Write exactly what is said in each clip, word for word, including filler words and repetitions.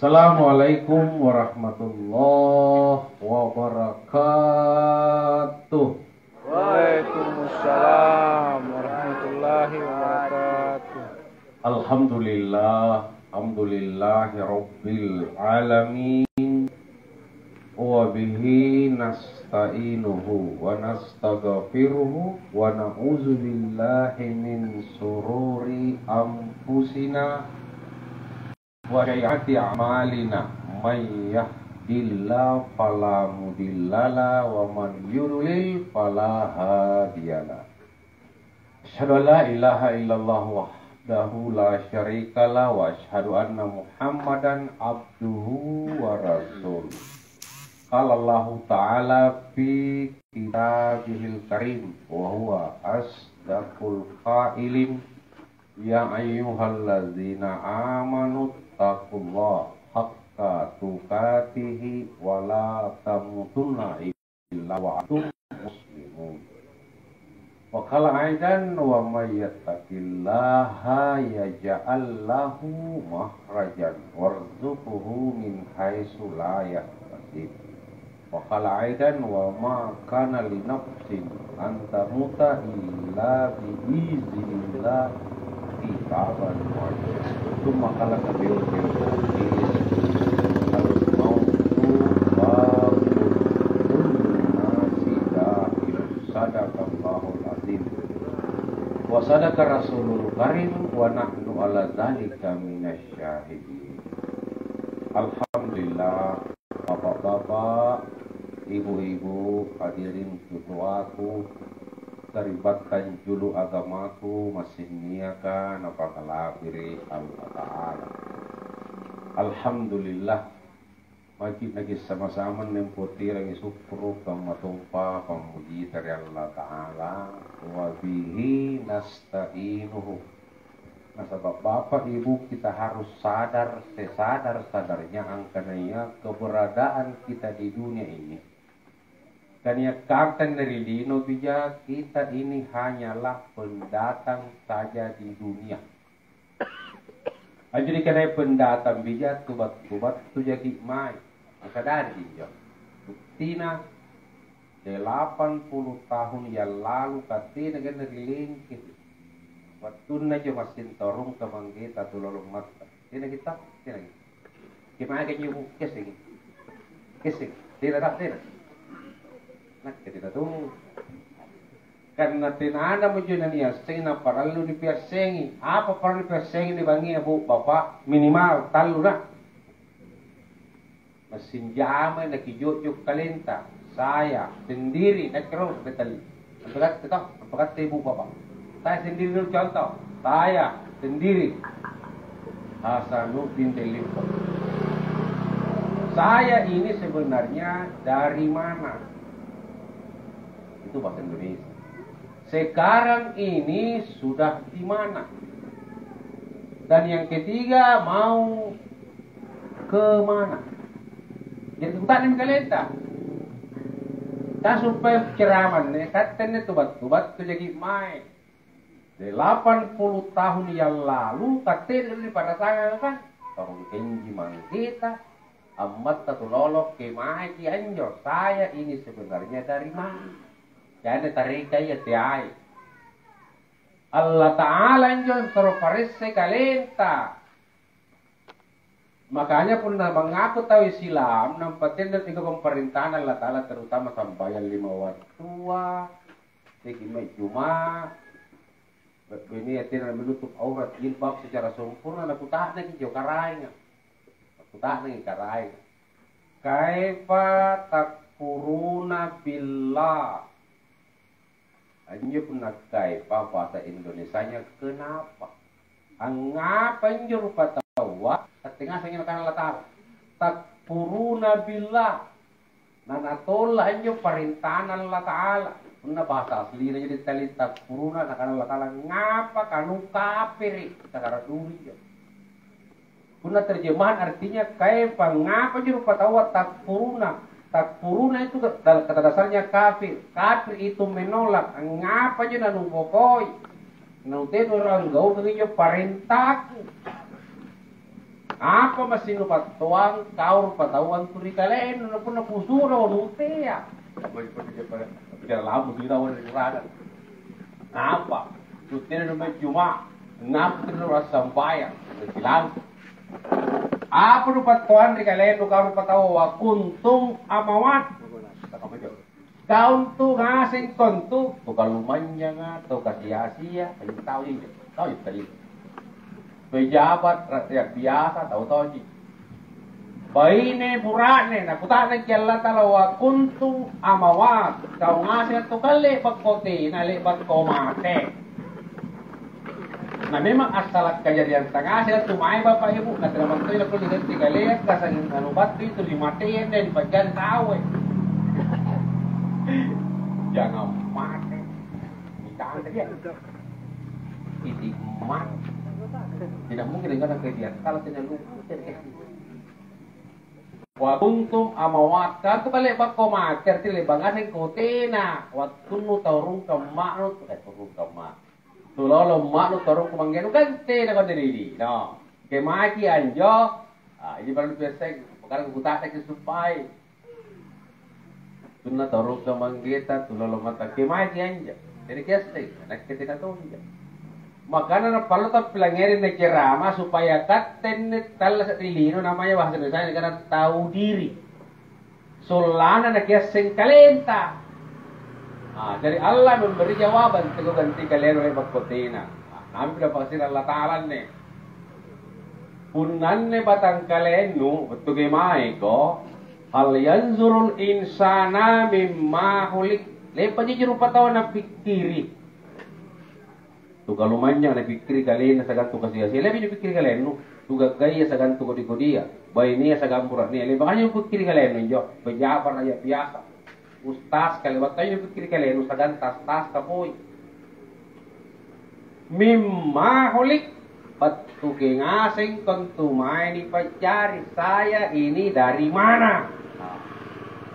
Assalamualaikum warahmatullahi wabarakatuh. Waalaikumsalam warahmatullahi wabarakatuh. Alhamdulillah, alhamdulillahi rabbil alamin. Wa bihi nasta'inuhu wa nastaghfiruhu wa na'udzu billahi min sururi anfusina wa sayyiati a'malina. May yahdillahu fala mudhillalah wa man yudlil fala hadiyalah. Asyhadu an la ilaha illallah wahdahu la syarikalah wa asyhadu anna Muhammadan abduhu wa rasuluh. Qala Allahu ta'ala fi kitabihil karim wa huwa asdaqul qailin, "Ya ayyuhalladzina amanu taqullaha haqqa tuqatihi wa la tamutunna illa wa antum muslimun." Wa qala aidan, "Wa may yattaqillaha yaj'al lahu makhrajan warzuqhu min haitsu la yahtasib." Wa qala aidan, "Wa ma kana li nafsin an tamuta illa bi iznillah kitaban muajjala." Tsumma qala Nabiul Karim Hadis, "Al-mautu babun kullu nasi dakhilun." Sadaqallahul azim. Wa sadaqa Rasulul Karim wa nahnu ala dzalika minasy syahidin. Alhamdulillah. Bapak-bapak, ibu-ibu, hadirin tutoaku, sari'battang julu agamaku, massing niaka napakala'biri Allata'ala. Alhamdulillah, maki' nakissama-sama nempotirangi sukkuru' kammatompa pammujita ri Allata'ala, wa bihi nasta'inuhu. Nasaba' Bapa', Ibu, kita harus sadar sesadar-sadarnya angkanaya keberadaan kita di dunia ini, kaniakkang ri lino bija, kita ini hanyalah pendatang saja di dunia. Anjo nikanaya pendatang bija, tu battu-battu jaki' mae. Nasadari injo. Buktina, delapan puluh tahun yang lalu, katte naganna ri Lengke. Wattunna injo massing tau rungka manggeta tu lolong matta. Tena kita, tena kita. Kemae ka injo kessing. Kessing. Tena tak tena. Nakke tena tu. Karena tenanamo injo naniassengi naparallu nipiassengi. Apa parallu nipiassengi ri bangngia, Bu, Bapak? Minimal tallu na. Massing jamai nakijo'jo' kalenta. Saya sendiri, nakke ro, Betali. Ampakatte to, ampakatte ibu bapak. Saya sendiri dulu contoh. Saya sendiri. Hasanuddin Delipo. Saya ini sebenarnya dari mana? Itu bahasa Indonesia. Sekarang ini sudah di mana? Dan yang ketiga, mau ke mana? Jadi, kuta'nammi kalenta. Kan supaya ceramah anne, katte anne tu battu-battu jaki' mae. Delapan puluh tahun yang lalu, katte ri padasangang kan? Tau ri Enji Manggeta, ammatta tu lolo, kemaeki anjo? Saya ini sebenarnya dari mana? Jari tareka iya teai. Allata'ala injo soro paresse kalenta. Makanya punna mangaku tau Islam, nampa tena ri pamarentana Allata'ala, terutama sambayang lima wattua, teki mai Juma, bebenia tena menutup aurat jilbab secara sempurna, nakuta'naki injo karaenga. Nakuta'naki karaenga. Kaifa takfuruna billah? Anjo punna kaifa bahasa Indonesianya kenapa? Angngapa injo rupataua, katte ngasengi nakana Allata'ala, "Takfuruna billah." Na natolla' anjo parentana Allata'ala. Punna bahasa aslina jadi tali takfuruna, nakana Allata'ala, "Ngapa kanu kapere'?" Sagara dulu injo. Punna terjemahan artinya, kaifa, ngapa juru pataua takfuruna? Takfuruna itu ke-, dal-, kata dasarnya kafir. Kafir itu menolak. Ngapa je nanubokoi? Nanuteno ranggaukang injo parentaku. Apa massing nupattoang kau rupataua antu ri kalennu, na punna kusuro nutea? Bicara lambu sih tau ri kuraga. Apa? Tuttena numajjuma, ngapa tena rassampaya? Bilang, apa nupattoang ri kalennu kau rupataua, wa kuntum amawat? Kau tu ngaseng kontu, tu kalumanynyanga, tu kasia-sia, tau injo, tau injo. Pejabat, rakyat biasa, tau tonji. Baine bura'ne, nakuta'nangki Allata'ala, wa kuntum amawat, kau ngaseng tu kalle bakko tena, le'bakko mate. Na memang assala' kajariang tangasela tu mae Bapa Ibu, na tena mantoi nakulle ganti kalea, kasanging anu battui tu ri matea anne nipajari taue. Jangang mate. Nikanta dia. Iti mate. Tidak mungkin dengan kejadian kalau tena lupa. Wa kuntum amawat, katu kale bakko mate, arti le'ba' ngaseng ko tena. Wattunnu tau rungkang ma'nu, eh, tau rungkang ma'. Tulolo ma'nu torong kumanggenu kan tena kau diri, no. Kemaeki anjo, ah, ini baru biasa, sekarang kuta'nangki supaya. Tunna torong kamanggeta, tulolo mata kemaeki anjo. Jadi kiasseng, nakke tena tonja. Makana napallu tappilangngeri nacerama supaya katte anne tallasa' ri lino namanya bahasa Indonesia nakana tau diri. Sollanna nakiasseng kalenta. Ah, jari Allah memberi jawaban, teako ganti kalero le'ba' ko tena. Ah, nampi napakasiri Allata'ala anne. Punna anne batangkalennu, battu kemaeko, hal yanzurul insana mimma khuliq. Le'baji rupataua napikkiri. Tu kalumanynyang napikkiri kalenna siagang tu kasia-sia. Le'baji napikkiri kalennu, tu gaggaya siagang tu kodi-kodia, bainea siagang bura'nea. Le'bakanya nupikkiri kalennu anjo, pejabat rakyat biasa. Ustas kale, battuanjo nupikkiri kalennu siagang tas-tas kapoi. Mimma khuliq, battuke ngaseng kontu mae nipajari, saya ini dari mana?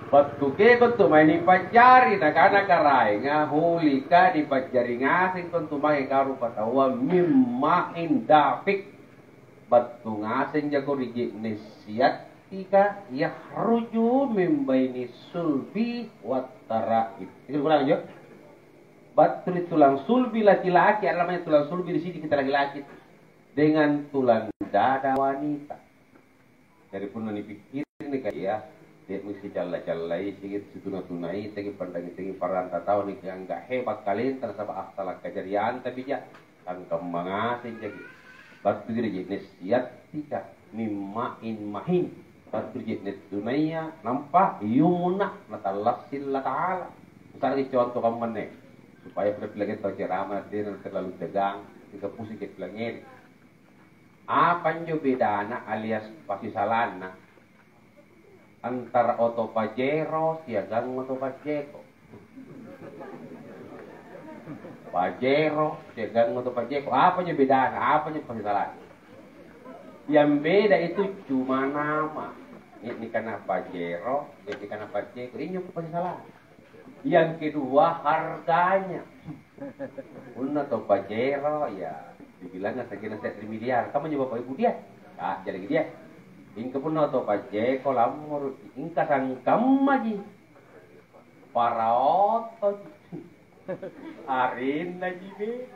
Battuke kontu mae nipajari, nakana Karaenga, khuliqa, nipajari ngaseng kontu mange kau rupataua, mimma in dafiq, battu ngaseng jako ri je'ne' siattika, yakhruju min baini sulbi wat taraib. Itu ulang jo. Battu ri tulang sulbi laki-laki, ada namanya tulang sulbi di sini kita laki-laki, dengan tulang dada wanita. Jari punna nipikkirimi kaya, te'mi sicalla-callai, sigi situna-tunai, tegi panrangi-, tegi paranta tau nikianggap hebat kalenta nasaba' assala' kajarianta bija, sangkamma ngaseng jaki. Battuki ri je'ne' siattika, mimma in mahin, battu ri je'ne' tunaya, nampa yumna, natallassing Allata'ala. Misalki conto kammanne, supaya punna pilangngeri tau ceramah, tena terlalu tegang, mingka pusingki pilangngeri. Apa anjo bedana alias pasisalanna antara oto Pajero siagang oto Pajeko? Pajero siagang oto Pajeko, apa anjo bedana? Apa anjo pasisalanna? Yang beda itu cuma nama. Ini kana Pajero, ini kana Pajeko. Injo pasisalanna. Yang kedua, harganya. Punna tau Pajero, ya, dibilangnya segena se're miliar. Kamma njo Bapak Ibu dia? Ah, jadi dia. Mingka punna tau Pajeko, lammoro, ingka sangkammaji. Paraotoji. Arennaji be.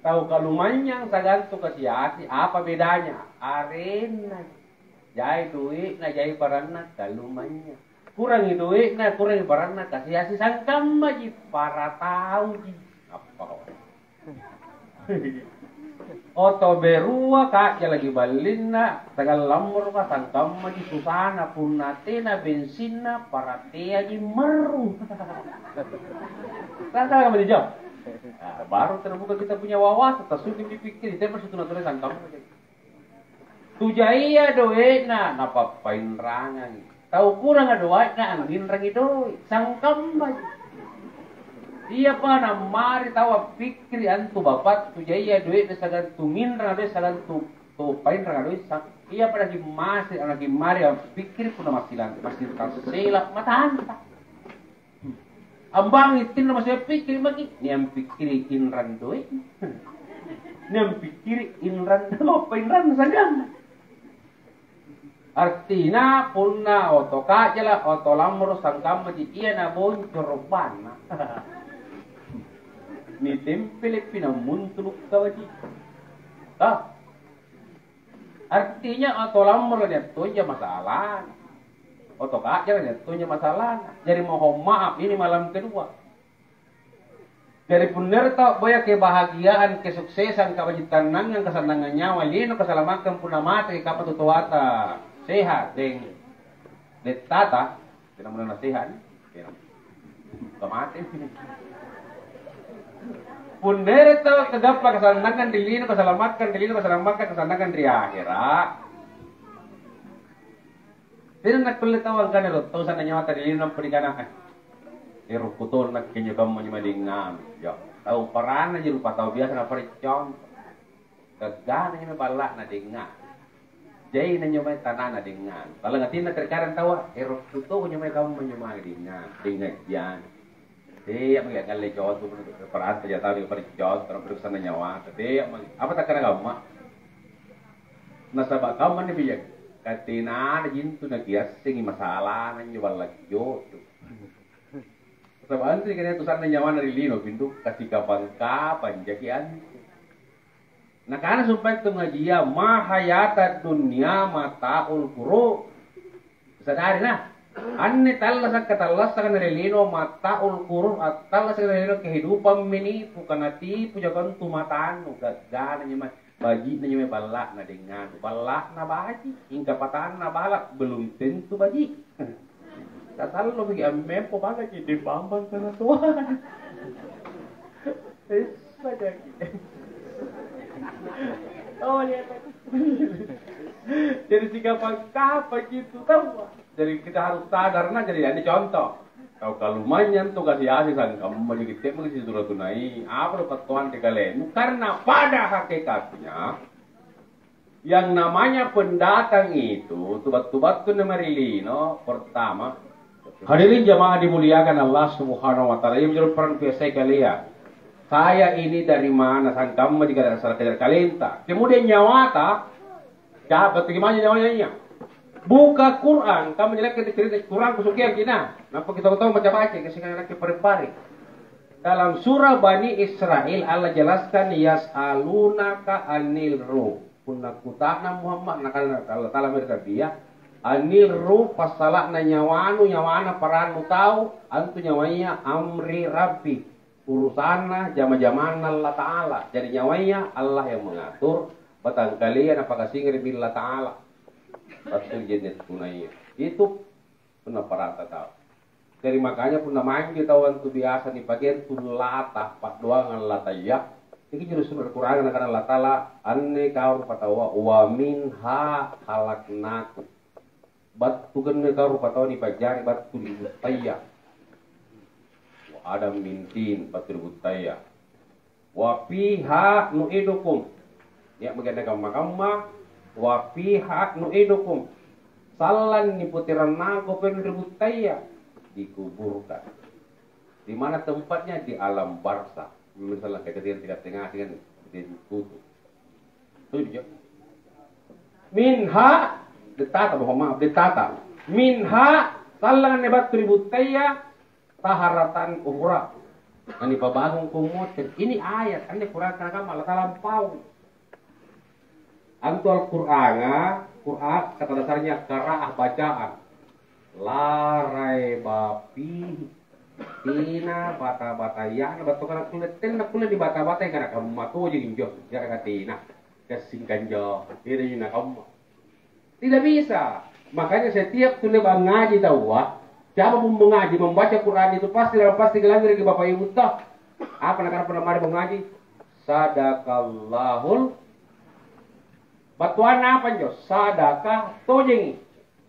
Tau kalumanynyang siagang tu kasiasi, apa bedanya? Arennaji. Jai dui'na, jai baranna, kalumanynyang. Kurangi dui'na, kurangi baranna, kasiasi, sangkammaji, para tauji. Apa? Oto berua, ka'ja lagi ballinna, siagang lammoroka, sangkammaji susana, punna tena bensinna, para teaji marru. Kan salah kamma dijawab? Nah, baru terbuka kita punya wawasan, tassu'mi dipikkiri, tena situna-tunai sangkammaji. Tu jaia doe'na, napappainrangangi. Tau kuranga doe'na, angnginrangi doe'. Sangkammaji. Iapa nammari tau appikkiri antu bapa' tu jaia doe'na siagang tu nginranga doe' siagang tu, tu painranga doe', sa-, iapa nakimmase-, nakimmari appikkiri punna masilang-, masirang sela' matanta. Ambangi tinro masih pikkiri maki, niampikkiri inrang doe'. Niampikkiri inrang doe', apa inrang saganna? Artina punna oto ka'jala, oto lammoro sangkammaji ia naboncoro banna. Nitempele'pi nammuntulu' kabaji. Ah. Artinya oto lammoro nia' tonja masalahna. Oto ka'jala nia' tonja masalahna. Jari mohon maaf, ini malam kedua. Jari punna ero' tau boya kebahagiaan, kesuksesan, kabajitannangang, kasannangang nyawa, lino, kasalamakang, punna mateki kamma tu toata sehat, deng dettata, tena muna nasehat, tena. Kamate. Punna ero' tau kagappa kasannangang ri lino, kasalamakang ri lino, kasalamakang, kasannangang ri ahera'. Tena nakkulle tau angkana ero' tau sanna' nyawata ri lino nampa nikana, "Eh, ero' kutonna kinjo kamma njo mae dengnganu." Ya, tau paranna ji rupa tau biasa napareccong. Gaggana njo mae balla'na dengnga. Jaina njo mae tanana dengnga. Lalang atinna terkadang taua, "Ero' kuto njo mae kamma njo mae dengnga, dengnga jang." Tea' maki angngalle conto, paranta ja tau ri pareccong, terus sanna' nyawata. Tea' maki. Apa takkana kamma? Nasaba' kamma anne bija, katenana jintu nakiassengi masalana anjo balla' jojo. Nasaba' antu nikana tu sanna' nyawana ri lino, pintu kasikapang-kapang jaki antu. Nakana sumpae tu ngajia, "Ma hayatad dunya mata'ul ghurur." Sadari nah, anne tallasaka-tallasaka na ri lino mata'ul ghurur, attallasaka na ri lino kehidupan menipu, kana tipu jako antu matannu, gaggana njo mae. Baji'na njo mae balla'na dengnganu, balla'na baji', mingka patanna balla' belum tentu baji'. Tasallo maki ammempo ballaki deng bambang kana toa. Essa jaki. Oh, lihat aku. Jadi sikapa-kapa gitu, tahu? Jadi kita harus sadar, nah, jadi ini contoh. Kau kalumanynyang tu kasi-asi sangkamma, jadi kitte maki situru-tunai, apa lo pattoang ri kalennu? Karena pada hakikatnya, yang namanya pendatang itu, tu battu-battu na mae ri lino, pertama, hadirin jamaah dimuliakan Allah Subhanahu wa Ta'ala, yang menurut peran P S I kalian, saya ini dari mana, sangkamma jika ada salah kejar kalenta. Kemudian nyawata, Ca-, battu ki mange nyawaya iya. Buka Quran, kamu jelek cerita Quran kusukiang kina. Nampa kita tahu baca-baca, kasi nakke pare-pare. Dalam surah Bani Israel, Allah jelaskan, "Yas'alunaka anil ruh." Punna kutana Muhammad, nakana Allah Ta'ala mae ri Nabiya, "Anil ruh, passala'na nyawanu, nyawana parannu tau, antu nyawaya amri Rabbi." Urusanna jama-jamanna Allata'ala. Jari nyawaya Allah yang mengatur, batangkalea napakasingari'mi Allata'ala. Battu je'ne' tunaya. Itu punna paranta tau. Jari makanya punna maingki tau antu biasa nipakea antu lata, paddoangang lataya, iki juru sumber Qur'an nakana Allata'ala, "Anne kau rupataua, wa minha khalaqnakum." Battu ganna kau rupataua nipajari battu ri buttaya. Wa adam min tin, battu ri buttaya. Wa fiha nu'idukum. Nia' maki anne kamma-kamma, wa fiha nu'idukum. Sallang nipoterannangko pole ri buttaya, dikuburkan. Di mana tempatnya? Di alam barzakh. Misalnya kejadian tiga setengah kan, dia ditutup. Minha, dettata, mohon maaf, dettata. Minha, sallang anne battu ri buttaya, taharatan ukhra. Nanipabangung kummoter. Ini ayat, anne Qur'an kanakamma Allata'ala ampau. Antu Al-Qur'anga, Qur'an kata dasarnya qiraah, bacaan. La raiba fihi. Tena bata-batayana, battu kana kulle, tenna kulle nibata-batai kana kamma tojeng injo, jaranga tena. Gassing kanjo, tena injo nakamma. Tidak bisa. Makanya setiap tuli mangaji taua, siapa pun mengaji, membaca Quran itu pasti dalam pasti kelanjur ke Bapak Ibu toh. Apa nakana pernah mari mengaji? Sadaqallahul. Battuanna apa injo? Sadaka tojengi.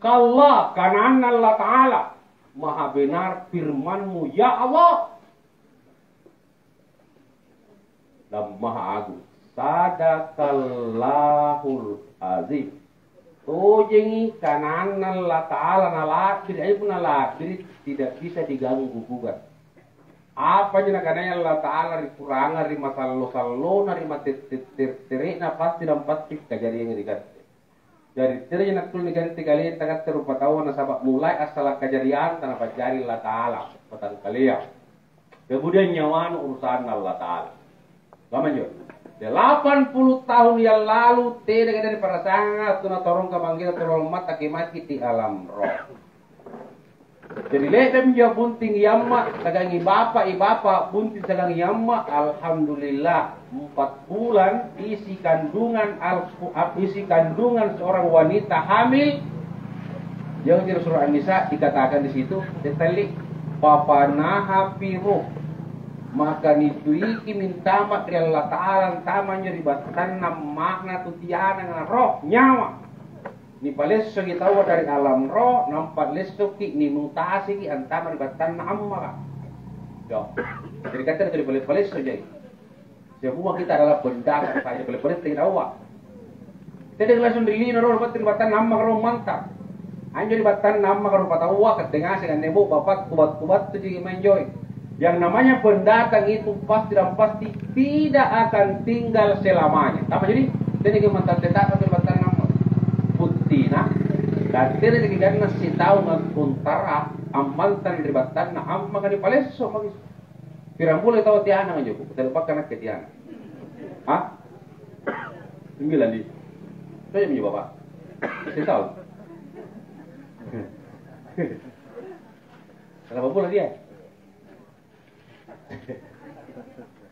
Kalla, kananna Allah Ta'ala. Maha benar firmanmu, ya Allah. Dan Maha Agung. Sadaqallahul Azim. Tojengi kananna Allah Ta'ala nala'biri, aja punna la'biri tidak bisa diganggu gugat. Apa ji nakanaya Allah Ta'ala ri Qur'anga, ri masallo-sallona, ri matte-, tere-, tere'na, pasti dan pasti kajariang ri katte. Jari, tenaji nakkulle niganti kalenta katte rupataua nasaba' mulai assala' kajarianta napa'jari Allata'ala batangkalea. Kemudian nyawanu urusanna Allata'ala. Kammanjo. Delapan puluh tahun yang lalu, tenaka niparakanganga tuna torongka manggena tolong mata kemaki di alam roh. Jadi, le'ba'mi injo bunting iamma', sagangi bapa', i bapa' bunting sagangi iamma', alhamdulillah, empat bulan isi kandungan al-, isi kandungan seorang wanita hamil, yang di surah An-Nisa dikatakan di situ, detail, "Papanaha piro, maka nicuiki mintama ri Allata'ala, antama anjo ri battanna amma'na tu tiananga roh, nyawa." Nipalessoki taua dari alam roh, nampa lessokki, ninutasiki antama ri battanna ammaka. Yo. Jadi, katte tuli pale-, palessoi jai. Semua kita adalah benda saja pale-palette taua. Tedeng langsung ri lino ro, ri battanna ammaka ro mantang. Anjo ri battanna ammaka rupataua, katte ngaseng anne, bo, bapakku battu-battuji manjoi. Yang namanya pendatang itu pasti dan pasti tidak akan tinggal selamanya. Apa jadi? Tena ki mantang tetap ri battanna amma'. Buttina, katte tena ki ganna sitaung akkontara ammantang ri battanna amma' ka nipalesso maki. Pirang bulan tau tianang anjo, ku telepakka nakke tianang. Hah? Sembilan di. Saya punya bapak. Saya tahu. Berapa bulan dia?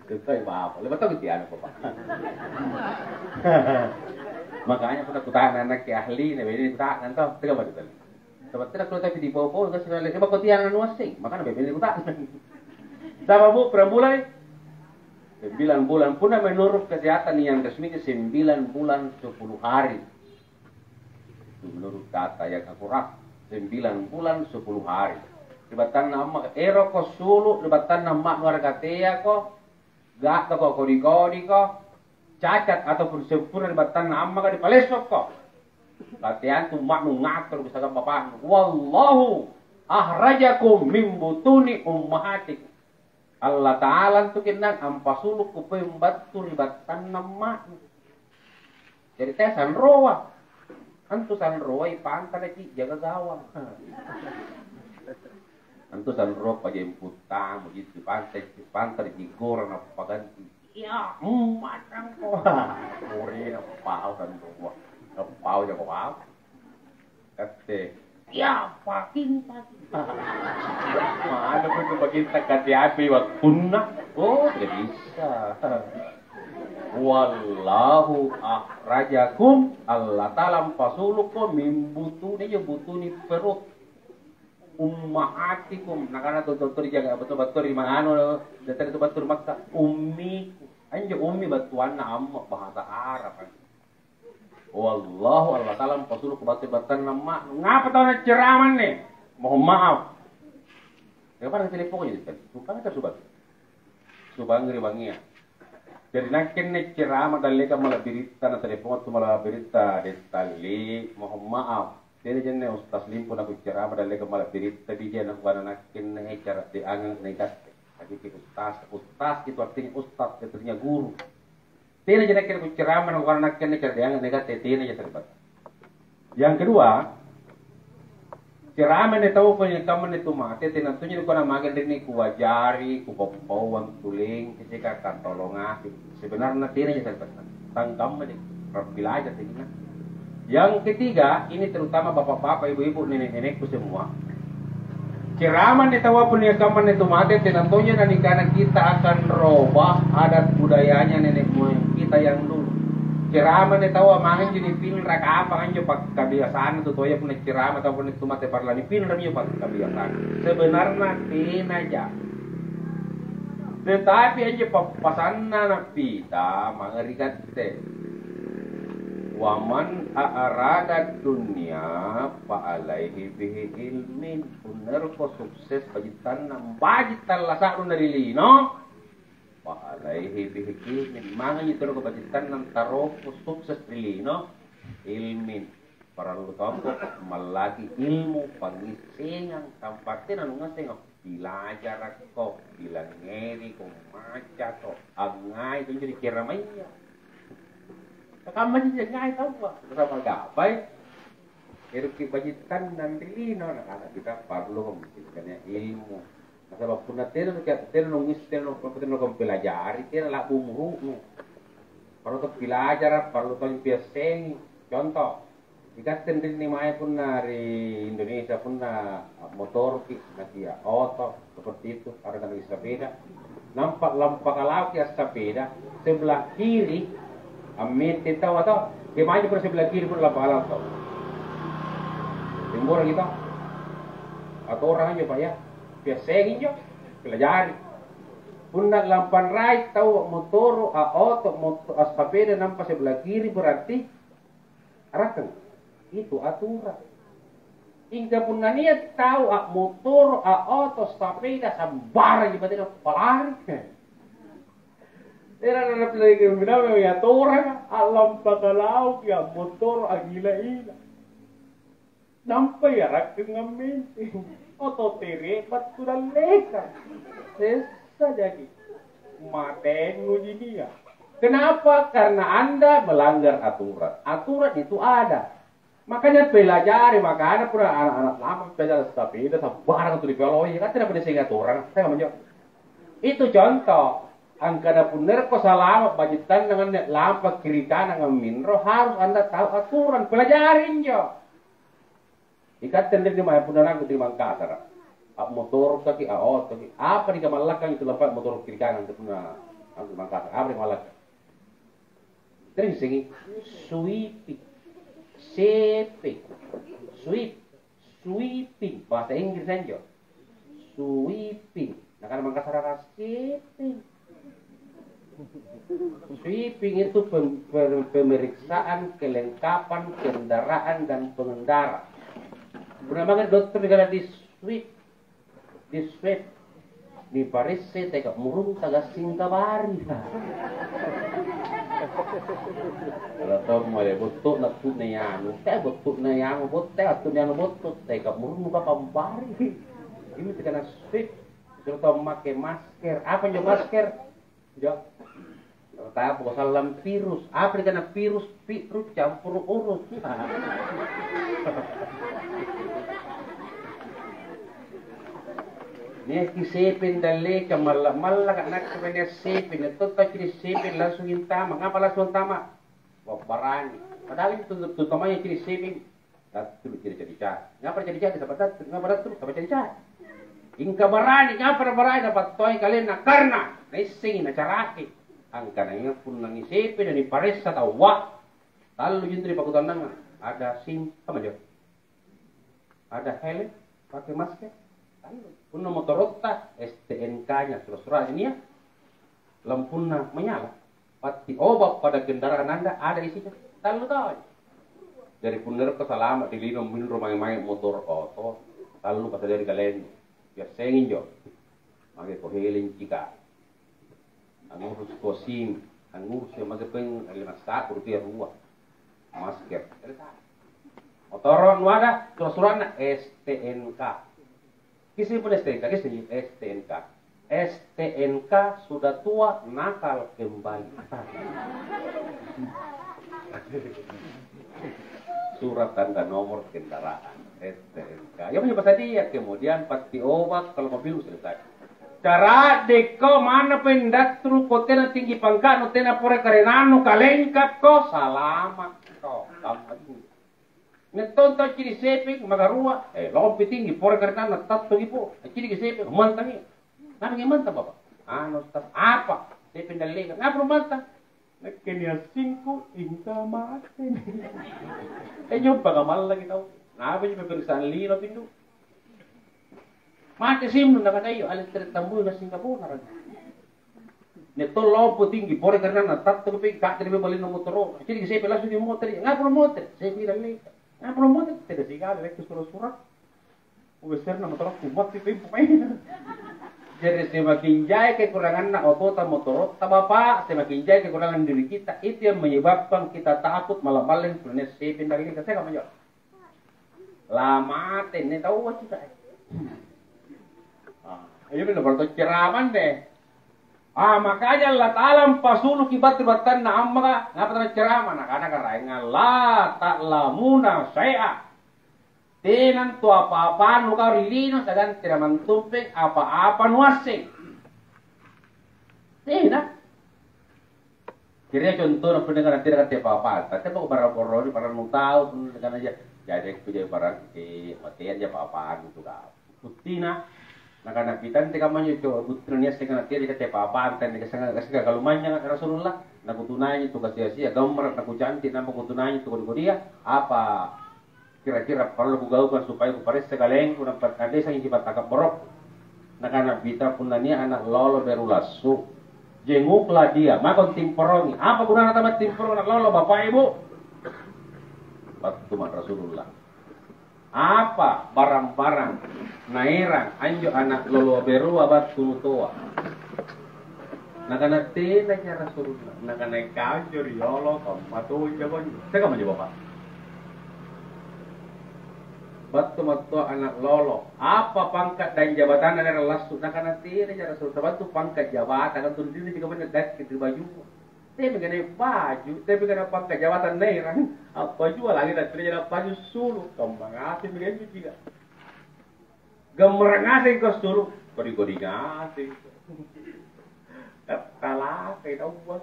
Betul, Bapak. Lepas tahu dia anak Bapak. Makanya aku takut anak ke ahli, nih, ini tak nanti, tiga baru tadi. Sebab tidak kalau tapi di bawah-bawah, kasih lihat, coba kau tiang anu asing, makanya bebek ini tak. Sama, Bu, berapa bulan? Sembilan bulan. Punna menurut kesehatan yang resmi itu sembilan bulan sepuluh hari. Itu menurut data yang akurat, sembilan bulan sepuluh hari. Ri battanna amma', eroko sulu' ri battanna amma'nu araga teako, ga'doko, kodi-kodiko, cacat ataupun sempurna ri battanna amma'ka, nipalessokko. Latiantu amma'nu ngatoro' kusagam bapa'nu. "Wallahu akhrajakum min butuni ummahatikum." Allata'ala antu ke'nang ampasulukko poeng battu ri battanna amma'nu. Jari tea sanroa. Antu sanroai pantaraji jaga gawang. Antu sanroa pajemputtamu, jitu pantai, pantaraji gora nappaganti. Iya, matangko. Morena pau sanroa. Pau jaga pau. Katte. Iya, paking, paking. Mana pun kebagian tak kate api waktunna. Oh, tidak bisa. "Wallahu akhrajakum," Allata'ala ampasulukko, "min butuni," ya butuni perut, "ummahatikum." Nakana tu dokter jaga betul-betul di mana, dokter itu betul maksa, "Ummi." Anjo ummi battuanna amma' bahasa Arab. Wallahu, Allata'ala ampasulukko battu ri battanna amma'nu. Ngapa tau nacceramang anne? Mohon maaf. Ya, pada telepon aja, Ustaz. Sumpah kita, sumpah. Sumpah ngeri bangia. Jadi, nakke anne cerama dallekang mala'biritta, na telepon tu mala'biritta, dettalli, mohon maaf. Tena janne Ustaz Limpo nakucerama dallekang mala'biritta, bija nakukana nakke anne cara teangang na ikatte. Tapi ke Ustaz, Ustaz itu artinya Ustaz, itu artinya guru. Tenaja nakke kucerama nakukana nakke anne cara teangang na ikatte, tenaja sari'battang. Yang kedua, ceramah anne tau punna kamma anne tu mate, tena tonji nakukana mage anrinni kuajari, kupappauang, tuleng, sika katolongaki. Sebenarna tenaja sari'battang. Tangkamma deh, rabbilaja tenina. Yang ketiga, ini terutama bapak-bapak, ibu-ibu, nenek-nenekku semua. Ceramah anne taua punna kamma anne tu mate, tena tonja nanikana kita akan robah adat budayanya nenek moyang kita yang dulu. Ceramah anne taua mangaji nipinra kapang anjo pakkabiasanna tu toaya punna ceramah tau punna tu mate parla nipinrami injo pakkabiasanna. Sebenarna tenaja. Tetapi anjo pappasanna Nabbita mange ri katte. "Wa man a'rada dunya fa alaihi bihi ilmin." Punna erokko sukses bajittanna, baji' tallasa'nu na ri lino, fa alaihi bihi ilmin. Mangaji todoko bajittanna antaroko sukses ri lino, ilmin. Parallu tommo mallaki ilmu pangngissengang, tampa' tena nungngasseng, pilajarakko, pilangngeriko, macako, angngaiko injo ri ceramaya. Kammaji jangai taua, nasaba gapai. Eroki baji tannang ri lino, nakana kita parlu mungkin ilmu. Nasaba punna tena nukia-, tena nungis-, tena nu-, tena nukampelajari, tena la'bu umuru'nu. Parlu tong pilajara, parlu tong piassengi. Contoh, ikatte anrinni mae punna ri Indonesia, punna motoroki, nakia oto, seperti itu, ada namanya sepeda. Nampa lampa kalauki assapeda, sebelah kiri, ammente tau atau, kemae pun sebelah kiri pun lampa kalau tau. Timborang kita, atau orang aja, Pak, ya. Biasanya injo, pelajari. Punna lampanrai tau motoro, a oto, moto-, assapeda nampa sebelah kiri, berarti arakeng. Itu aturan. Ingka punna nia tau a motoro, a oto, sapeda, sambarang ji batena palari. Tena napilai minawai atoranga, a lampa kalauki, a motoro, a gila-ila. Nampa iarakkeng ammente. Oto tere battu dallekang. Sessa jaki. Matennu ji nia. Kenapa? Karena Anda melanggar aturan. Aturan itu ada. Makanya pelajari, makanya pura anak-anak lama belajar sepeda, sembarang tu dipeloi, kan tidak boleh sehingga orang, saya nggak menjawab. Itu contoh, angkana punnerko salama bajittannang anne lampa kiri kanan minro, harus Anda tahu aturan, pelajari injo. Ikatte anrinni mae punna naku di Mangkasara, a motorokkaki, a otoki, apa nikamallakang itu lampa motoro kiri kanan punna naku di Mangkasara, apa nikamallakang? Terusengi, sweeping, sepeng, sweep, sweeping, bahasa Inggris anjo. Sweeping. Nakana Mangkasara, sepeng. Sweeping itu pem-, per-, pemeriksaan kelengkapan kendaraan dan pengendara. Punna mange dokter nikana di sweep, di swab, niparesse teka murung taga singkabari. Kalau tommo le botto'na tu'ne anu, te botto'na anu botte, attu'ne anu botto, teka murung muka pampari. Ini tekana swab, suruh tau make masker. Apa njo masker? Jo. Tapo sallang virus. Apa nikana virus? Virus campuru urus. Niaki sepeng dallekang, malla-mallaka nakke nia sepeng, nia tau cini sepeng langsung intama. Ngapa langsung antama? Wabbarani. Padahal itu tu, tu tomaya cini sepeng. Dattulu jadi-jadi cai. Ngapa jadi-jadi? Saba dattulu. Ngapa dattulu? Saba jadi cai. Ingka barani, ngapa barani? Napattoi kalenna karena naissengi nacaraki. Angkanaya punna nisepe na niparessa taua, tallu jintu ri pakkutannangang. Ada SIM, apa jo? Ada helm, pakai masker. Tallu. Punna motorotta, S T N K-nya, sura-sura'na nia. Lampunna menyala. Patti obat pada kendaraan Anda ada isinya. Tallu taua. Jari punna ero' salama' di lino minro mange-mange motoro' oto, tallu pasadiai ri kalennu. Biasai injo. Makeko helm cika. Angurusko SIM, angurusko mage peng lima sa'bu rupiah rua. Masker. Motoro' nu ada sura-suranna S T N K. Kisseng pole S T N K, kisseng S T N K. S T N K sudah tua, nakal kembali. Surat tanda nomor kendaraan, S T N K. Iya minjo pasadia, kemudian patti obat kalau mobilmu selesai. Cara'dekko, manna pendatturuko, tena tinggi pangka'nu, tena pore karenannu, kalengkapko, salamakko. Kamma Nia' tong tau cini' sepeng, magarua, eh, lompi tinggi, pore karenanna, tattoki po, accini' sepeng, mantangi. Nakke mantang, Bapak. Anu, Ustaz, apa? Sepeng dallekang. Ngapa mantang? Nakke nia' SIM-ku, ingka mate. Eh, nyoba kamallaki tau. Ngapa ji peperiksaan lino pindu? Mate SIM-nu, nakana iyo, ale tere tambui na Singapura. Nia' tong lompo tinggi, pore karenanna, tattoki pei, ka'diri pei balinna motoro'. Jadi, sepe langsung di motor, ngapa motor? Sepe dallekang. Ngapa motor? Tena sikali, nakke sura-sura. Uwesserna motorokku, matti tempo mai. Jadi, semakin jai kekuranganna otota, motorotta, Bapak, semakin jai kekurangan diri kita, itu yang menyebabkan kita takut malam-malam punna sepe dallekang. Saya nggak menjawab. La mate anne taua cika. Ah, iya bener, baru tau ceramah deh. Ah, makanya Allata'ala ampasuluki battu ri battanna ammaka, ngapa tena cerama? Nakana Karaenga, "La ta'lamuna syai'a." Tenantu apa-apa anu kau ri lino, siagang tena mantumpeng apa-apa nuasseng. Tena. Kira contona punna kana tena kate apa-apa, tapi kok barang boroni, barang nutau, punna kana ja, jadi kuja barang, eh, matean ja apa-apa anu tu kau. Buttina, nakana, "Pitante kammanjo, co-, buttina niasseng kana tena kate apa-apa, tena kasengka, kasengka kalumanynyanga Rasulullah, nakutunai tu kasia-sia, gammara nakucantik, nampa kutunai tu kodi-kodia, apa kira-kira parallu kugaukang supaya kuparessa kalengku, nampa nadesangi sipattakabboro'ku?" Nakana Nabbita, "Punna nia' ana' lolo beru lassu, jenguklah dia, mako timporongi." Apa gunana tama timporong ana' lolo, Bapa, Ibu? Battu ma Rasulullah. Apa barang-barang naerang anjo ana' loloa berua battu nutoa? Nakana, "Tenaja Rasulullah." Nakana, "Ikau anjo riolo kamma tonja konjo." Sikamma anjo Bapa? Battu mattoa ana' lolo. Apa pangka' dan jabatanna naerang lassu? Nakana, "Tenaja Rasulullah." Battu pangka' jabatang, antu rinni sikamanna dakki ri bajua. Tepi kana baju, tepi kana pangka' jabatan naerang, appajua lagi na tereja na paju sulu, kamma ngaseng mi ganjo cika. Gammarang ngaseng ko sulu, kodi-kodi ngaseng. Tattalakai taua.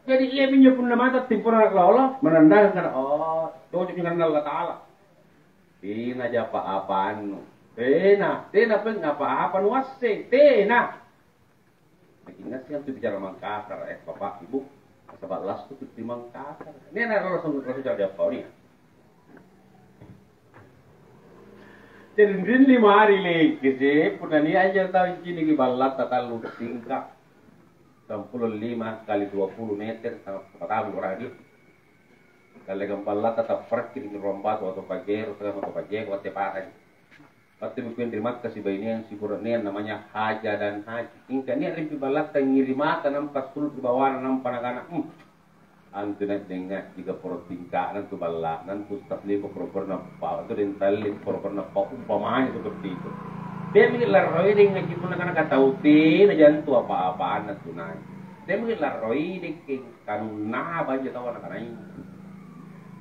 Jadi, iya minjo punna mata timpuna lolo, menandakan kana, oh, cocok dengan Allah Ta'ala. Tena japa apa-apa annu. Tena, tena peng apa-apa nuasseng. Tena. Nakingassing antu bicara Mangkasara, eh, Bapak, Ibu, nasaba' lassu tu ri Mangkasara. Nia' na langsung, langsung jadi apa, nia'? Jadi, rinni mari Lengkese, punna nia' anjo tau ciniki ballatta tallu tingka', sampulo lima kali dua puluh meter, sama, sama tahun orang dia. Dallekang ballatta tappareki ri ruang batu atau Pajero, siagang atau Pajeko, Watte Parang. Battu mi kueng ri Makka sibaineang sibura'neang namanya Haja dan Haji. Mingka nia' rimpi ballatta ngiri mata nampa assulu' ri bawana nampa nakana, "Hmm, antu na dengngaji ka poro tingka'na antu balla'na antu taslipo poro-porona pau, antu deng talli poro-porona pau, umpamanya seperti itu." Teammi larroi dengngaji punna kana katau tena jantu apa-apanna tunai. Teammi larroi dekke kanunna banjo taua nakanai.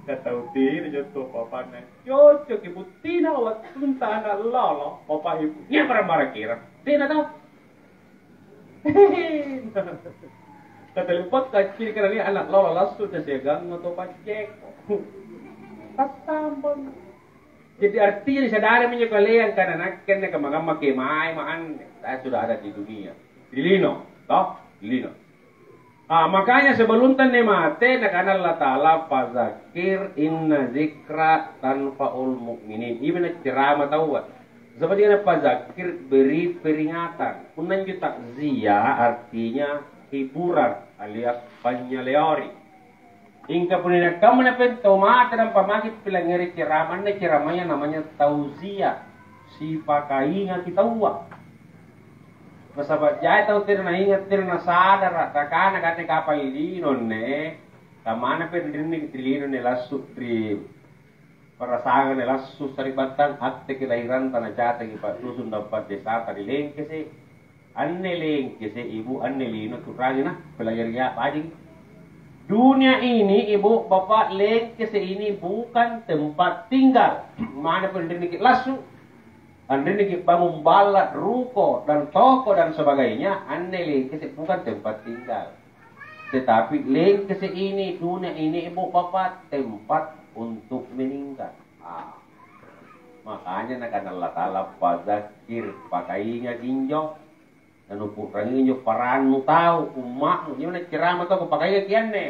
Katau tena jantu apa-apanna. Cocoki buttina wattunta ana' lolo, Bapak Ibu. Nia' barang-barang kira? Tena tau. Kataleppakka ciri kana nia' ana' lolo lassu na siagang oto paceko. Tattambang. Jadi artinya disadari minjo kaleang kana nakke anne kamma-kamma kemae ma anne. Saya sudah ada di dunia. Di lino, toh? Di lino. Ah, makanya sebelum tenne mate, nakana Allata'ala, "Fazakir inna zikra tanfaul mu'minin." Iami naccerama taua. Sebab dia fazakir, beri peringatan. Punna injo takziah artinya hiburan alias panyaleori. Ingka punna kamma napento mate nampa maki pilangngeri ceramah, anne ceramahnya namanya tauziah, sipakaingaki taua. Nasaba' jai tau tena nainga', tena nasadara', nakana kate kapang lino anne, kammana pe rinni lino anne lassu' ri parasanganga lassu' sari'battang, atteki lahiranta nacateki pa'rusung dampang desata ri Lengkese'. Anne Lengkese', Ibu, anne lino tu'rangi na pelajari apa aja. Dunia ini, Ibu, Bapak, Lengkese' ini bukan tempat tinggal. Mana pe rinni ki lassu'? Anrinni ki bangung balla', ruko, dan toko, dan sebagainya, anne Lengkese' bukan tempat tinggal. Tetapi Lengkese' ini, dunia ini, Ibu Bapak, tempat untuk meninggal. Ah. Makanya nakana Allata'ala, "Fazakir, pakaingaki injo, nanupu'rangi injo parannu tau, umma'nu." Injo na ceramah tau, pakaingaki anne.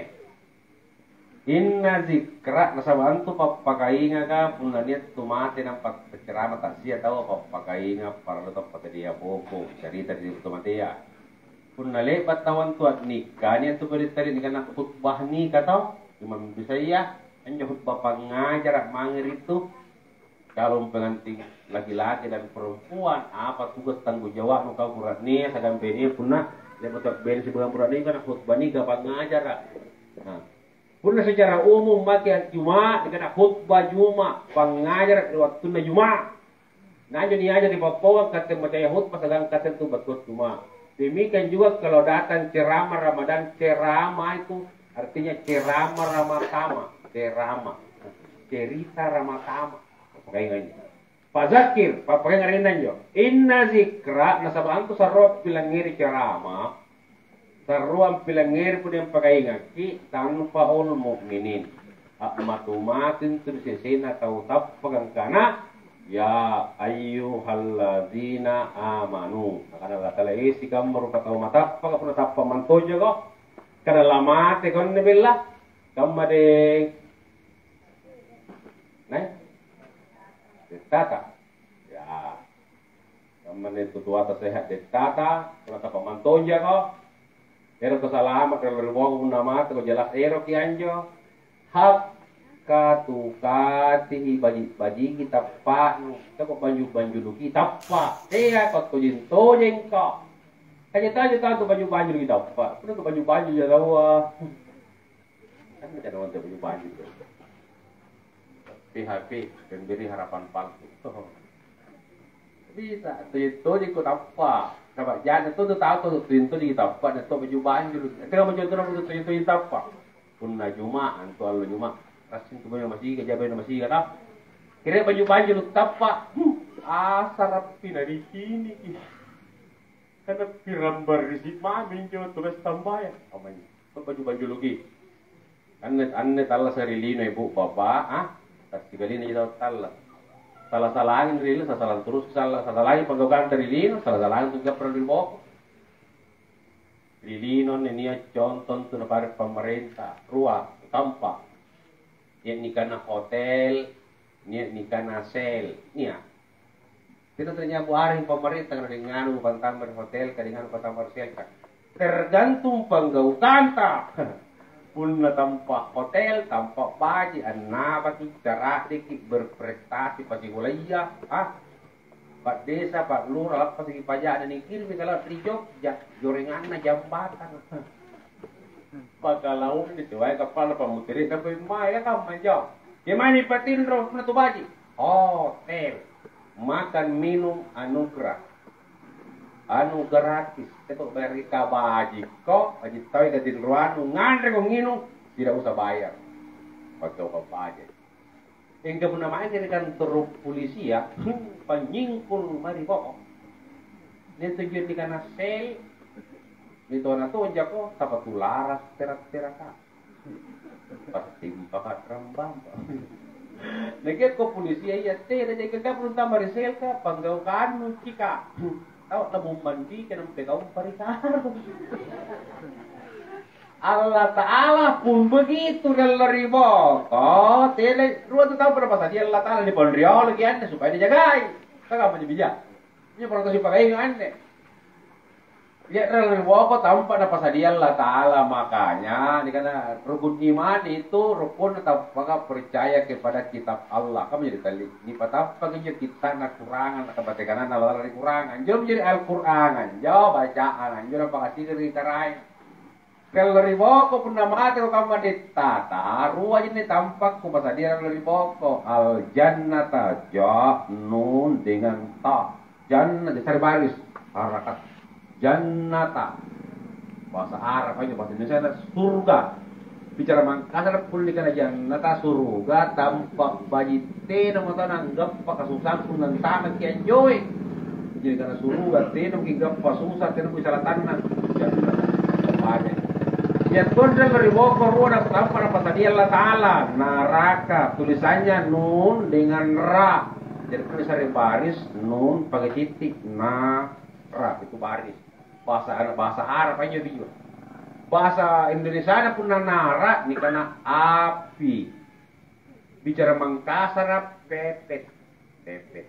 Inna zikra, nasaba' antu pappakaingaka, punna nia' tu mate nampa paccarama ta'sia taua, pappakainga parallu tappakadia boko, carita ri tu matea. Punna le'ba' tau antu a'nikka, nia' tu ri tali nikana khutbah nika tau, cuma bisaya, anjo khutbah pangngajara' mange ri tu. Kalau pengantin laki-laki dan perempuan, apa tugas tanggung jawabnu kau bura'nea, siagang benea punna le'ba' to bene siagang bura'nea, kana khutbah nika pangngajara'. Nah, punna secara umum maki juma', nikana khutbah juma', pangngajara' ri wattunna juma'. Na anjo niaja ri pappauang katte macaya khutbah siagang katte tu battua juma'. Demikian juga kalau datang ceramah Ramadan, ceramah itu artinya ceramah ramatama, ceramah, cerita ramatama. Pakaingai. Fazakir, papakainga arenna anjo. Inna zikra, nasaba' antu sarroang pilangngeri ceramah, sarroang pilangngeri punna ampakaingakki, tanfa'ul mu'minin. A'matu-matu intu ri sesena tau tappaka angkana, "Ya ayyuhalladzina amanu." Nakana Allata'ala, "E, sikamma rupatau matappaka, punna tappa' mantojako, kada lamateko anne bella." Kamma deng. Nai? Dettata. Ya. Kamma anne tutoata sehat dettata, punna tappa' mantojako. Ero' tasalama' ri laleng ri boko punna mateko, jelas eroki anjo. Hakka tukatihi, baji'-bajiki tappa'nu, teko banju-banjuluki tappa'. Teako tojeng-tojengko. Kanya taja tantu banju-banjuluki tappa'. Punna tu banju-banju ja taua. Kan macam orang tu banyu-banyu tu. P H P, pemberi harapan palsu. Bisa, tuju-tuju ko tappa'. Coba jangan tu tu tahu tu tuju-tuju tappa', dia tu banyu-banyu. Itu kan macam tu tu tuju-tuju tappa'. Punna Juma', antu allo Juma'. Rasing tu banyu masih, jabai masih kata. Kira banyu-banyu lu tappa'. Huh, asarappi na di sini. Karena pirang barisi mami injo tugas tambayang. Amanya. Baju-baju lugi. Anne, anne tallasa ri lino, Ibu, Bapak, ah? Tassikalina ji tau talla. Sala-salangi ri lino, sasalang terus sala, sasalangi paggaukanta ri lino, sala-salangi tu gappa ri boko. Ri lino anne nia' contoh tu napare pamarenta, rua, tampa. Nia' nikana hotel, nia' nikana sel, nia'. Kita tanya buari pamarenta, kadang anu pantama ri hotel, kadang anu pantama ri sel. Tergantung panggaukanta. Punna tampa hotel, tampa baji, annabaki, cara'deki, berprestasi pasigolaya, ah. Pa'desa, pa'lura, lappasaki paja'na nikirimi kala ri Jogja, jorenganna jambatang. Pakalaunni tuwae kappalna pammutere'na pemmae, kamma anjo. Kemae nipatinro punna tu baji? Hotel. Makan minum anugerah. Anu gratis. Teko bayar kabajikko, baji taui katinroannu, nganreko nginung, tidak usah bayar. Pagau baja. Mingka punna maengi ri kantoro pulisia, panynyingkul mae ri boko. Nia' tonji nikana sel, nia' tona tonjako, tapatulara tera-teraka. Pattimpaka rambamba. Nakiakko pulisia iya tena jaki gabung tama ri selka, panggaukannu cika. Tau nabummandiki nampe gaumpa ri karung. Allata'ala pun begitu riallo ri boko, tele rua tu tau pada pasadia Allata'ala nipanrioloki anne supaya nijagai. Kagammaji bija. Injo poro tau sipakainga anne. Iya riallo ri boko tampa napasadia Allata'ala, makanya nikana rukun iman itu rukun tappaka percaya kepada kitab Allah. Kamu jadi tali. Nipatappaki injo kittana kurangan, kata batekanana Allata'ala ri kurangan. Injo menjadi Al-Quran, anjo bacaan, anjo napakasiri ri karaeng. Riallo ri boko punna mateko kamma dettata, ruaji anne tampa kupasadia riallo ri boko. Al jannata ja nun dengan ta. Janna, sare baris. Harakat. Jannata. Bahasa Arab aja, bahasa Indonesia ada surga. Bicara Mangkasara punna nikana jannata, suruga, tampa baji tena mo tau nanggappa kasusang punna antamaki anjoe. Jadi kana suruga, tena maki gappa susah, tena maki sala tanna. Jannata. Apa aja. Iya tonreng ri boko rua na tampa napasadia Allata'ala. Naraka, tulisannya nun dengan ra. Jadi punna sare baris, nun pakai titik, na, ra, itu baris. Bahasa, bahasa Arab aja dia. Bahasa Indonesia punna nara nikana api. Bicara Mangkasara pepet. Pepet.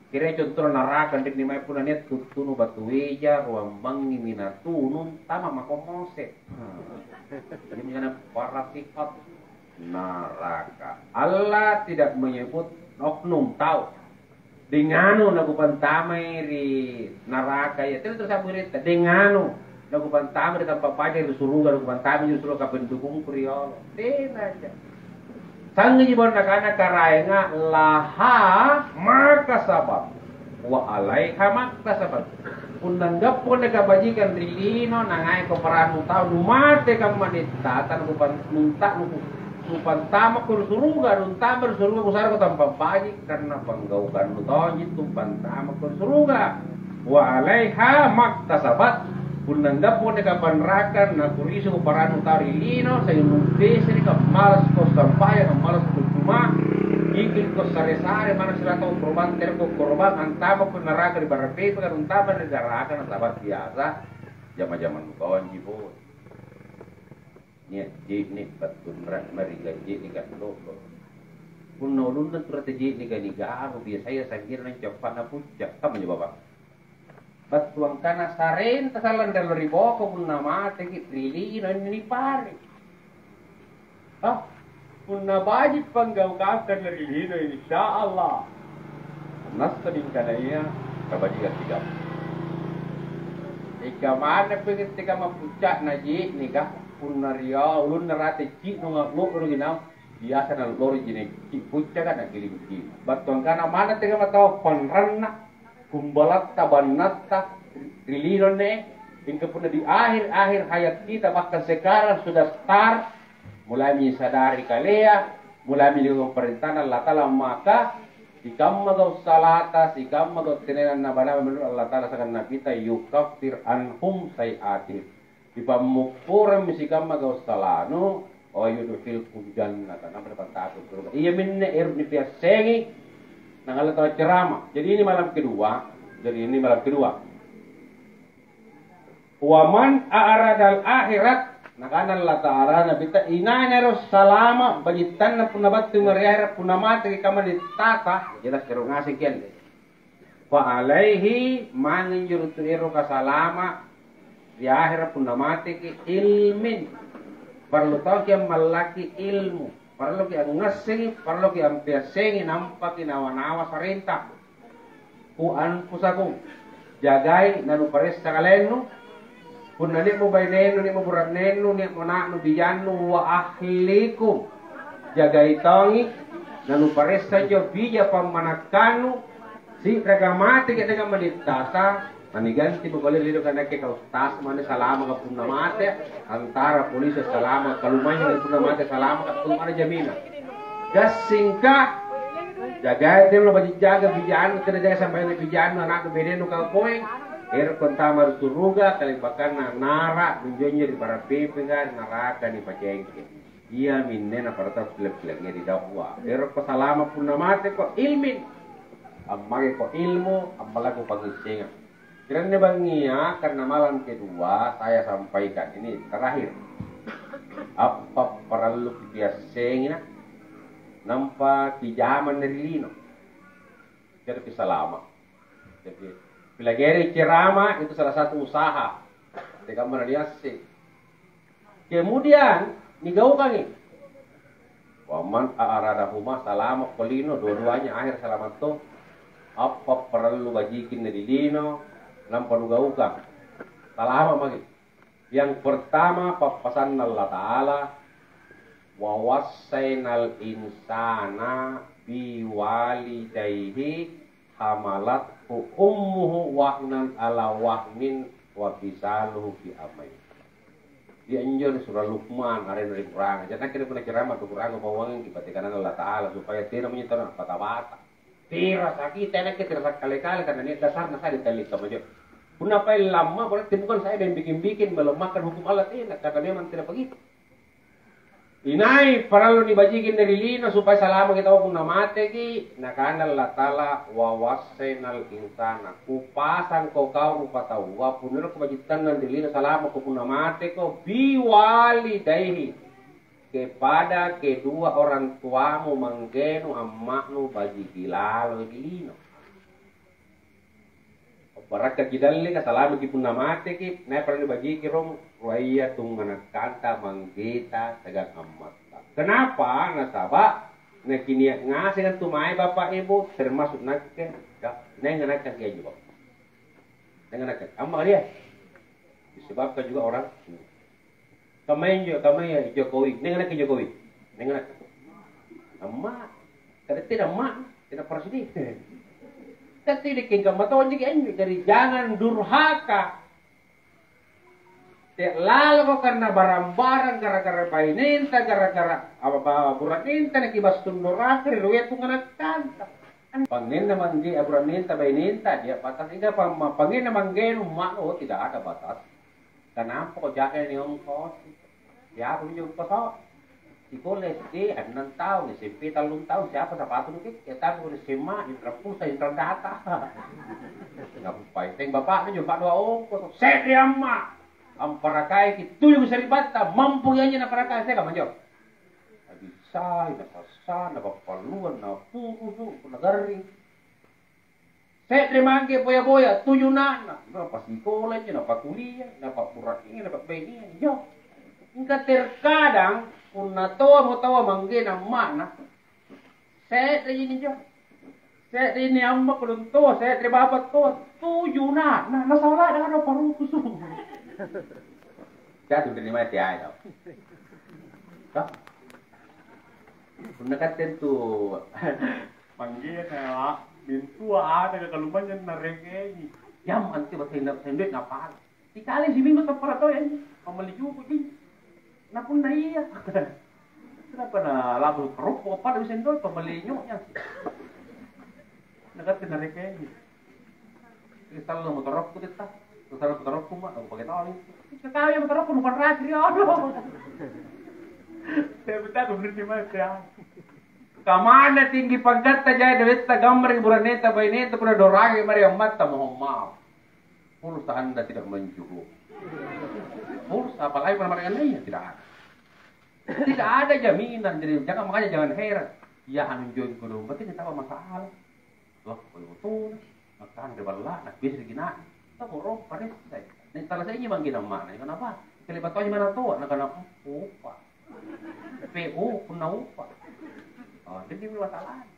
Kira contohna naraka, dek ni mai punna nia' tuttunu batu eja, ruang bangngi minatunu, tama mako mose. Jadi misalnya para sifat naraka. Allah tidak menyebut oknum tau. Denganu nakupantamai ri naraka iya. Tena terus apa berita? Denganu nakupantamai ri tampa baja ri suruga, nakupantamai ri suruga kapendukungku ri Allah. Tena aja. Sangngiji baru nakana karaenga, "Laha makasabat, wa alaiha maktasabat." Punna anggappo anne kabajikang ri lino, nangaiko parannu tau, numate kamma nittata, nukupan-, nunta-, nuku-, nupantamako ri suruga, nuntama ri suruga, kusareko tampa baji', karena panggaukannu tonji tu pantamako ri suruga. Wa alaiha maktasabat, punna anggappo anne kapanrakang, nakurisuko parannu tau ri lino, sa'gennu bessereka, malasiko sambayang, malasiko juma, bikinko sare-sare, manna sirata korobang, tereko korobang, antamako naraka ri barang pepeka, nuntama ri naraka, nasaba' biasa jama-jamang nutonji pole. Nia' je'ne' battu anra'na ri je'ne' ka'doko. Punna ulunna tu rate je'neka nigaru, biasaya sa'genna ancappa'na pucca'. Kammaja Bapa'. Battu angkana sarenta sallang riallo ri boko, punna mateki' ri lino anne nipare'. Ah, punna baji' panggaukanta ri lino, insya Allah. Nassami angkanaya kabajikang kigappang. Ika manna pengetteka mappucca'na je'neka, punna ri ulunna rate ci'nunga lo'roki naung, biasa nalorong je'ne' ci' puccaka nagiling ci'. Battu angkana manna teka matawa panranna, kumbalatta, bannatta ri lino anne, mingka punna di akhir-akhir hayat kita, bahkan sekarang sudah star, mulai menyadari kalea, mulai mendukung perintahna Allata'ala, maka sikamma gau' salata, sikamma gau' tenaya nabana menurut Allata'ala siagang Nabita, yukaffir anhum sai'atihim. Dipammopporammi sikamma gau' salanu, wa yudkhilkum jannatan, nampa nipantama' suruga. Iaminne ero' nipiassengi, nangalle tau ceramah. Jadi ini malam kedua, jadi ini malam kedua. Wa man a'radal akhirat, nakana Allata'ala, Nabita, inai ero' salama' bajittanna punna battu mae ri ahera', punna mateki' kamma nittata, jelas ero' ngasengki' anne. Fa alaihi, mangnganjo tu eroka salama' ri ahera' punna mateki', ilmin. Parallu tauki' ammallaki ilmu, paralluki' angngassengi, paralluki' ampiassengi, nampaki nawa-nawa sarenta. Ku anfusakum, jagai nanuparessa kalennu. Punna nia'mo bainennu, nia'mo bura'nennu, nia'mo ana'nu, bijannu, wa ahlikum, jagai tongi, nanuparessa anjo bija pammanakkannu, si'raka mate ke'nanga manittasa, naniganti mako lino, nakke ka ustaz mane salamaka punna mate, antara polisi salamaka, kalumayya punna mate salamaka, punna ada jaminan. Gassingka, jagai tena baji' jaga bijannu, tena jaga sambayang bijannu, ana'nu, bainennu, kapoeng. Ero' antama' ri suruga, kale'bakkanna nara' minjo-njo ri barang pepeka, naraka nipacengke. Iaminne naparatau pile-pilengnge ri daua. Ero' pasalama' punna mateko, ilmin. Ammakeko ilmu, ammallako pangngissengang. Ri anne bangngia, karena malam kedua, saya sampaikan ini terakhir. Apa parallu kipiassengi na, nampa kijamang ri lino. Jadi pisalama'. Jadi, pilageri ceramah itu salah satu usaha. Tekamma naniasseng. Kemudian nigaukangi. Wa man a'radahuma, salama' ko lino, dua-duanya akhir salama' to. Apa parallu bajikinna ri lino, nampa nugaukang. Salama' maki. Yang pertama, pappasanna Allata'ala, "Wa wassainal insana biwalidaihi hamalathu ummuhu wahnan ala wahnin wa fisaluhu fi amain." Dia injo ri surah Luqman, arena ri Qur'an. Jadi, nakke punna ceramah tu Qur'an, kupawangi ki patekananna Allata'ala, supaya tena minjo tau nabbata-bata. Terasaki, tena ke terasa kale-kale, karena nia' dasarna sadi tali kamajo. Punna pae lamma, berarti bukan saya yang bikin-bikin, melemahkan hukum Allah, tena, karena memang tidak begitu. Inai parallu nibajikinna ri lino supaya salamaki tau punna mateki? Nakana Allata'ala, "Wa wassainal insana," kupasangko kau rupataua, punna ero'ko bajittannang ri lino, salamako punna mateko, "biwalidaihi," kepada kedua orang tuamu, manggenu, amma'nu, bajiki laloi ri lino. Barakka' kidalleka, salamaki punna mateki, nai parallu nibajiki rong ruaya tunganakkanta, manggeta, siagang ammatta. Kenapa? Nasaba' nakinia' ngaseng antu mae bapa' ibu, termasuk nakke, ka, nenga nakke anjo, Bapa'. Nenga nakke. Amma' dia. Disebabkan juga orang tua. Kammainjo, kammaya Jokowi. Nenga nakke Jokowi. Nenga nakke. Amma'. Kada tena amma', tena presiden. Tette' kamma tonjiki anjo, jari jangang durhaka. Te' laloko karena barang-barang gara-gara bainenta, gara-gara apa-apa bura'nenta nakibassundoraka ri ruaya tunganakkanta. Pangngenna mangge-, bura'nenta bainenta, dia batas. Inga pamma-, pangngenna manggenu ma'nu, oh, tidak ada batas. Kanampako ja'dala niongkosi. Siapa minjo umpaso? Sikola S D annang taung, S M P tallung taung, siapa sapatu nukekke? Tapi punna S M A, inrang pulsa, inrang data. Nampai teng bapakna injo, "Pak, doa ongkoso." "Se're amma', amparakaiki tuju sari'batta, mampuki anjo naparakai." Siagang manjo? Nabissai, napassa, napappalluang, napurusu', punna garring. Se're mangge boya-boya, tuju ana'na. Napasikola injo, napakuliah, napa'bura'nea, napa'bainia. Injo. Mingka terkadang, punna toamo taua manggena amma'na, se'reji injo. Se'reji amma' kodong toa, se're bapa' toa, tuju ana'na, nasala' dengan parukusu'. Jatuh dari mati aja. Toh? Punna katte antu manggena, mintua ada kalumanynja narekengi. Jam antu batena sendok napala. Sikali siminggu tappara' toi anjo, pammalli jukuji. Na punna iya, kenapa nalabu karuppo pada sendok pammalli nyoknya? Na katte narekengi. Ri sallo motorokku tetta. Ri sallo motorokku, ma, aku pake tau. Kekaya motorokku nupanraki ri olo. Teh, betul, bener nih, Mas, ya. Kamana tinggi pangkatta, jai dewetta, gammara' bura'neta, baineta, punna dorangi mari ammatta, mohon maaf. Pulsa Anda tidak mencukupi. Pulsa, apalagi pada mereka lainnya, tidak ada. Tidak ada jaminan, jadi jangan, makanya jangan heran. Ya, anu join kudu, berarti kita apa masalah? Loh, koi otona, makkana ri balla'na, biasa ri gina'na. Tau rong paressai. Nek tala saiji manggina amma'na, nakana apa? Kale'ba' tonji manna toa, nakana, "Upa'." P O, punna upa'. Oh, jadi masalahna.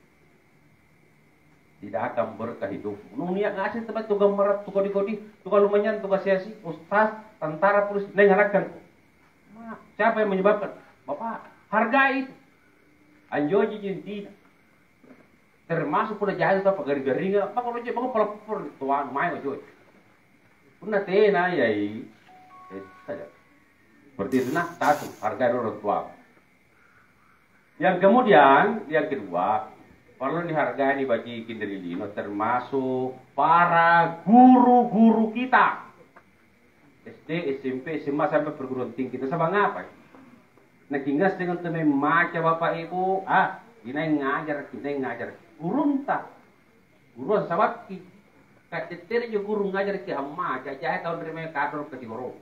Tidak akan berkah hidupmu. Nunia ngaseng tempat tu gambaran, tu kodi-kodi, tu kalumanyang, tu kasiasi, ustaz, tentara, polisi, naing ngarapkan. Siapa yang menyebabkan? Bapak, hargai itu. Anjoji intina. Termasuk punna jaji tau pa'gari-garinga, maka roje mako pala pupur toanu mae ojoe. Punna tena iai, eh, saja. Berarti itu nah, satu, hargai dulu orang tua. Yang kemudian, yang kedua, perlu dihargai, bajiking ri lino, termasuk para guru-guru kita. S D, S M P, S M A sampai perguruan tinggi. Nasaba' apa? Nakingasseng antu mae maca Bapak Ibu, ah, inai ngajaraki, inai ngajaraki. Gurunta, gurua sabakki. Kacettere jo guru ngajaraki ammaca, jai tau nremai kadoro kasigoro.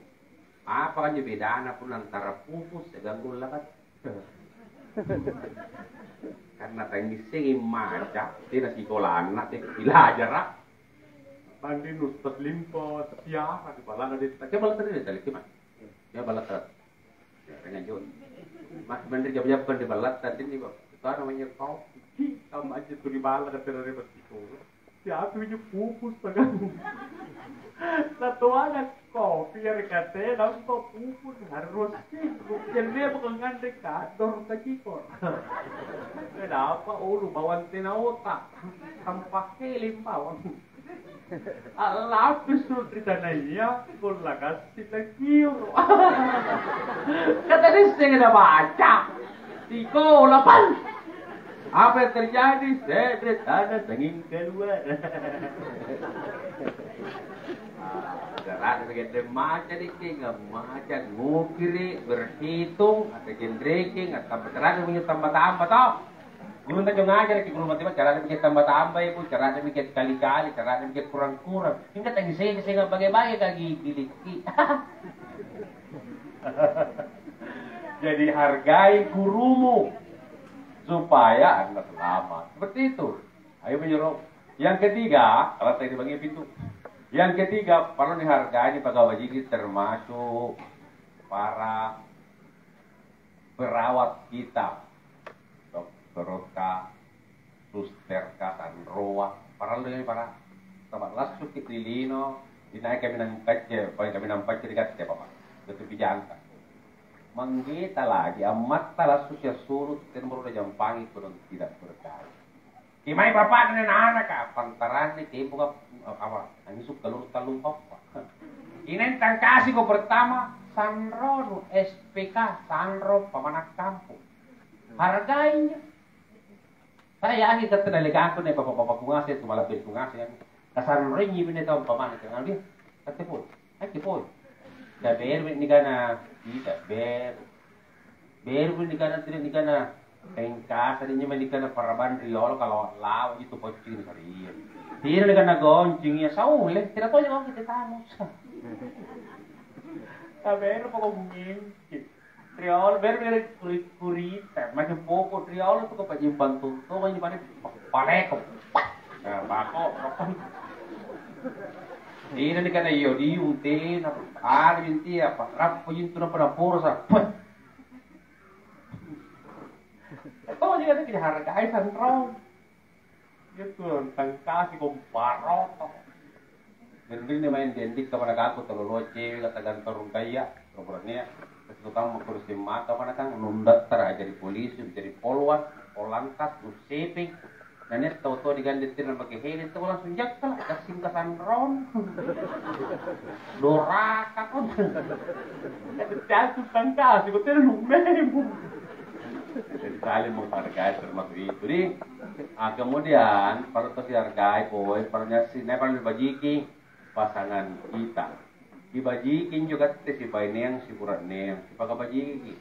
Apa kanjo bedana punna antara pupus siagang golla batu? Karena tangissengi maca, tena sikolanna, tena pilajara. Banding Ustaz Limpo, siapa di balana detta? Coba lihat tadi, tadi, gimana? Ya, balla' tara. Ya, dengan John. Mas, bener jam-jam di balla' tadi nih, Bang. Itu namanya kopi. Sama aja tuh di balla' kata dari Mas Iko. Siapa ini pupus tangan? Satu ada kopi ya, kata nampa pupus harus. Jadi dia bukan ngandek kantor ke Ciko. Kenapa? Oh, lu bawang tena otak. Sampah kelim bawang. A'lapi sulu' ri tanaya, golla kassi nakioro. Ka tadisseng nabaca. Sikola, pal. Apa yang terjadi? Se're tana sanging keluar. Carana bikin maca dikking, maca ngukiri, berhitung, atau genreking, atau carana punya tambah-tambah, toh. Gurunta anjo ngajaraki, guru matematika, carana maki tamba-tambai, Bu, carana maki kali-kali, carana maki kurang-kurang. Mingka tang seng-senga bage-bage kagigilikki. Jadi hargai gurumu supaya Anda selamat. Seperti itu. Ayo menyuruh. Yang ketiga, kalau tadi bagi pintu. Yang ketiga, perlu dihargai, Pak Gawajiki, termasuk para perawat kita, dokterka, susterka, sanroa, parallu jami para. Saba' lassuki ri lino, inai kaminang pacce, pole kaminang pacce ri katte, Bapak. Betu bijangka. Manggeta lagi, ammatta lassuki assulu', tena baru najampangi kodong tidak berkah. Kimai bapa'na na anaka, pantaranni kempoka apa? Anjisuk kaluru tallung pappa. Inai tangkasiko pertama, sanronu S P K, sanro pamanang kampung. Hargai injo. Saya yakin kata dalekangku nih bapak-bapakku ngaseng, tu malah beriku ngaseng. Kasanroingi bine tau pamanang kang dia. Kata pun, aja pun. Dah beru nikana, tidak beru. Beru nikana, tidak nikana. Tengkasa di nyemai nikana parabang riolo kalau lawa itu pocing sarian. Tidak nikana goncing ya saule, tidak tahu juga kita tamu. Taberu pokok bunyi. Riolo beru dari kuri-, kurita, macam pokok riolo tu kepajimpang tuntu, ini pada paleko. Nah, bako, bako. Ini nikana iyo diung tena, ada inti apa? Rappo jintu napa naporosa. Puh. Itu juga dihargai sanrong. Iya tu tangkasi komparo. Denrinni maeng di andikka pada kaku tololoa cewek kata gantorong kaya, pura-purania. Terus utama kursi mata pada kang, nundattara jadi polisi, jadi polwan, polangkas, ussepeng. Nania tau-tau digandeng tena make helm, tau langsung jakkala, gassing kasanrong. Doraka kon. Jatuh tangkasi, kau tena lumemu. Jadi saling menghargai termasuk itu, di. Ah, kemudian, parallu tau sihargai, poi, parallu nyassi, nai parallu nibajiki pasangan kita. Dibajiki injo katte sibaineang, sibura'neang, sipakabajiki.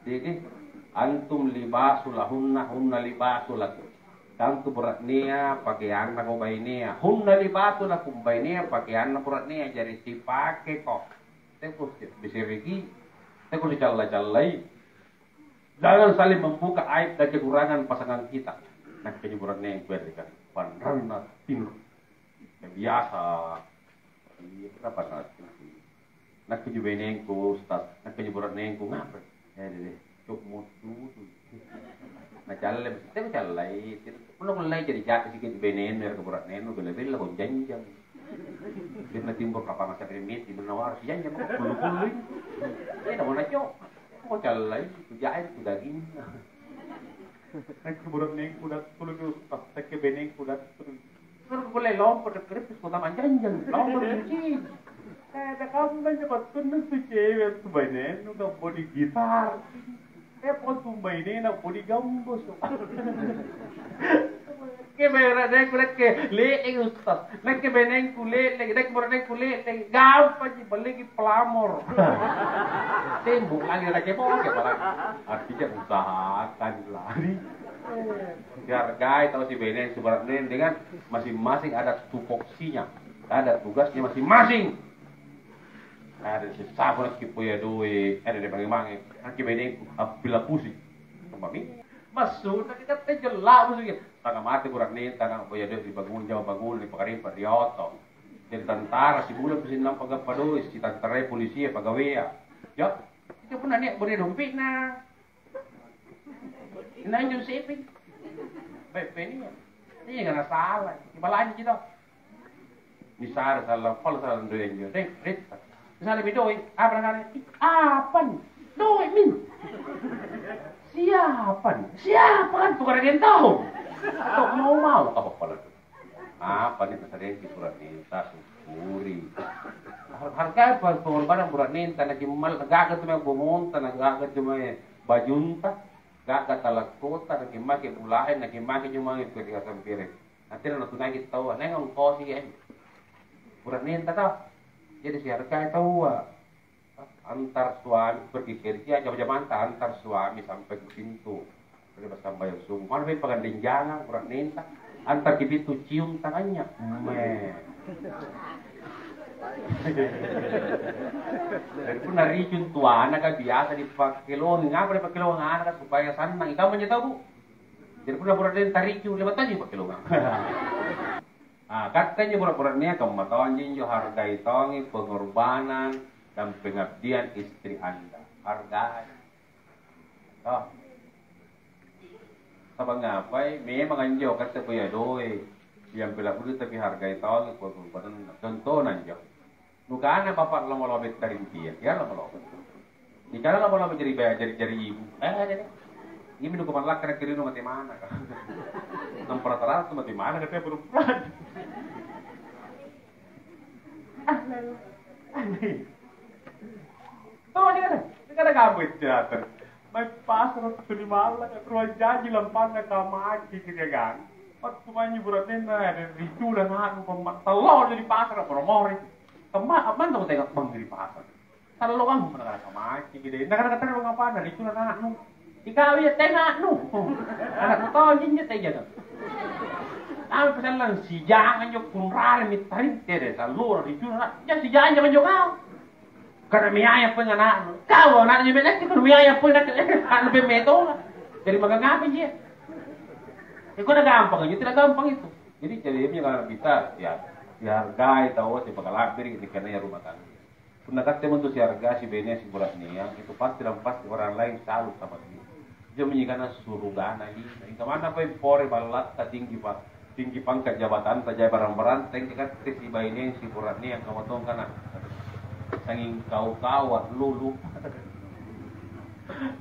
Jadi, antum libasu lahunna, hunna libasu lakum. Tantu bura'nea pakeannako bainea. Hunna libasu lakum bainea, pakeanna bura'nea. Jadi, sipakeko. Teko si-, bisereki, teko sicalla-callai. Jangan saling membuka aib dan kekurangan pasangan kita. Nakke injo bura'nengku ri kan, panranna tinro. Biasa. Iya, kenapa nanti? Nakke injo bainengku, Ustaz. Nakke injo bura'nengku, ngapa? Eh, deh, deh. Cuk, muttu tu. Nacalle, tena callai. Punna kullai jadi jaka sikit bainennu, ri bura'nennu, bela-bela kong janjang. Biar na timbul kapang asa ri miti, punna harus janjang, kullu-kullu ini. Iya, namun naco. Kong callai, tu jahe, tu dagingna. Nakke bura'nengku, dattu lagi, pas nakke bainengku, dattu. Terus kulle lompo, dekkerepis, kota manjanjang. Lompo, cuci. Kada kamma injo battunna tu cewek tu bainennu ka body gitar. Eh, pokok tu bainenna body gambos. Ke bainenku nakke le'leng, Ustaz. Nakke bainengku le'leng, nakke bainengku le'leng. Gampang ji balliki pelamor. Tembok lagi nakke boke apalagi. Artinya usahakan lari. Dihargai tau sibaineng, sibura'neng dengan masing-masing ada tupoksinya. Ada tugasnya masing-masing. Ada sissabu nakke poya doe, ada deh mange-mange. Nakke bainengku, appila pusing. Mami, maksudna kita teh jelak maksudnya. Tanga mate bura'neng, tanga poya doe dibangun, jama bangun, dipakarempa, rioto. Jadi tantara, sibulan pasti nampa gappa doe, si tantara polisi ya pagawea. Ya, itu pun nia' bone dompetna. Inai injo sepi. Pepe nia. Iya, nggak salah. Ibalanji tau. Misal salah, kalau salah doi injo. Deh, Rit. Misalnya mi doi, apa namanya? Apa nih? Doi mi. Siapa nih? Siapa kan? Tukar yang tahu. Atau mau-mau apa pala tuh? Apa nih, nasareki bura'nenta, syukuri. Har-, hargai pa-, pengorbanan bura'nenta, na kimmal-, gaga tu mae bongonta, na gaga tu mae bajunta, gaga talakkota, na kimmake bulaeng, na kimmake injo mange perhiasan pere. Na tena natunaiki taua, nainga ongkosi, eh. Bura'nenta tau. Jadi sihargai taua. Antar suami pergi kerja, jama-jamanta antar suami sampai ke pintu. Pada sambayang subuh. Mana memang pagandeng jangang, bura'nenta. Antar ke pintu, cium tangannya. Meh. Jadi punna ricung tu anaka biasa dipakelongi. Ngapa dipakelongi anaka? Supaya sannang. Ikamma njo tau, Bu. Jadi punna bura'nenta ricung, le'ba' tonji pakelongang. Ah, katte injo bura-bura'nea kamma tonji injo, hargai tongi pengorbanan dan pengabdian istri Anda. Hargai. Toh. Saba' ngapai? Memang anjo katte boya doe. Yang pila kudu tapi hargai tongi pengorbananna. Contohna anjo. Nukana bapa' lomba-lomba tarintia, ya lomba-lomba. Nikana lomba-lomba jari ba-, jari, jari ibu. Eh, jadi. Imi nukamallakka nakke ri lino mate manaka. nampa rata-rata mati mana katanya perempuan. Aneh. Aneh. Tau ni kan? Ni kan kamu teater. Mai pasara tuli malla, ruang jaji lampanna kamaki kiriagang. Waktu manyi buratena ada riculang anu pemma-, tello jadi pasara boromore. Kemma-, amman tau tengok bang di pasar. Sallo kamu pernah kamaki gitu. Nah, kadang-kadang apa, nah, riculang anu. Ikau iya tena anu. Anak tau jinje tega tuh. Tapi pesan lang, si jangan jo kunrare mitarinte deh, sallo riculang. Ya si jangan jo kau. Karena miaya pun anaknu. Kau anaknya menek, kalau miaya pun anaknya, anu pemetola. Jadi magang apa dia? Ya, kok udah gampang aja, tidak gampang itu. Jadi, jadi dia punya kalau bisa, ya, dihargai tahu, sipakalabiri, ini karena ya rumah tangga. Punna katte untuk siharga, si bene, si buratnia, itu pasti dan pasti orang lain salut sama dia. Dia menyikana surugana, gitu. Yang kemana apa yang pore ballatta tinggi, Pak? Tinggi pangkat jabatanta, jai barang-barang, tengke katte sibaineng siburanniang kamatong kana. Sanging kau-kau a'lulu.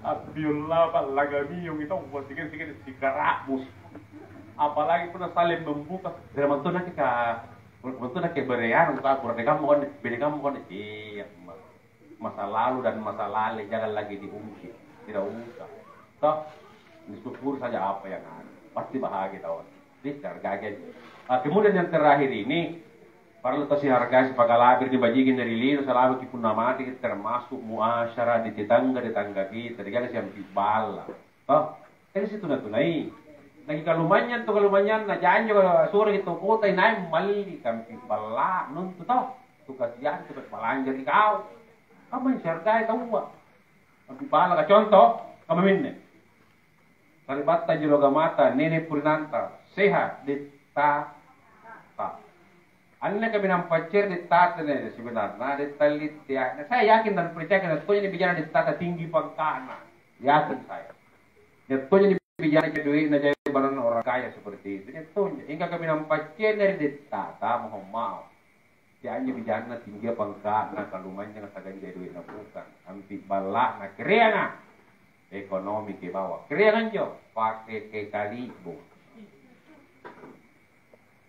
Abbiulla ballagamiung itu buat sikit-sikit sikarabus. Apalagi pernah saling membuka. Dari mantu nakke ka, mantu nakke berean, tak kurang kamu kan, bini kamu kan, iya, masa lalu dan masa lale jangan lagi diungkit, tidak usah. Toh, disyukur saja apa yang ada, pasti bahagia tahu. Jadi hargai. Ah, kemudian yang terakhir ini, parallu tau sihargai sipakalabiri, nibajiki ri lino, salama ki punna mati, termasuk muasyarah di tetangga, tetangga kita, digaga siampi balla. Toh, tena situna-tunai. Lagi kalumanynyang tu, kalumanynyang na janjo suro ki tau kota, inai malli kampi balla nuntu toh. Tu kasihan tu balanja ri kau. Kamma sihargai taua. Kampi balla ka contoh, kamma minne. Sari'battang jolo gamata, nene' purinanta, seha', de'ta, ta. Anne kaminang paccere' de'tata nene' sebenarna, de'ta littea. Nah, saya yakin dan percaya, nattoja bijana de'tata tinggi pangka'na. Yakin saya. Nattoja bijana doe'na jai baranna orang kaya seperti itu. Nattoja. Ingka kaminang paccere' ri de'tata, mohon maaf. Teanjo bijanna tinggia pangka'na, kalumanynyanga saganja doe'na bukang. Ampi' balla'na, kereanga. Ekonomi ke bawah. Kereanga anjo, pake ke kali'bong.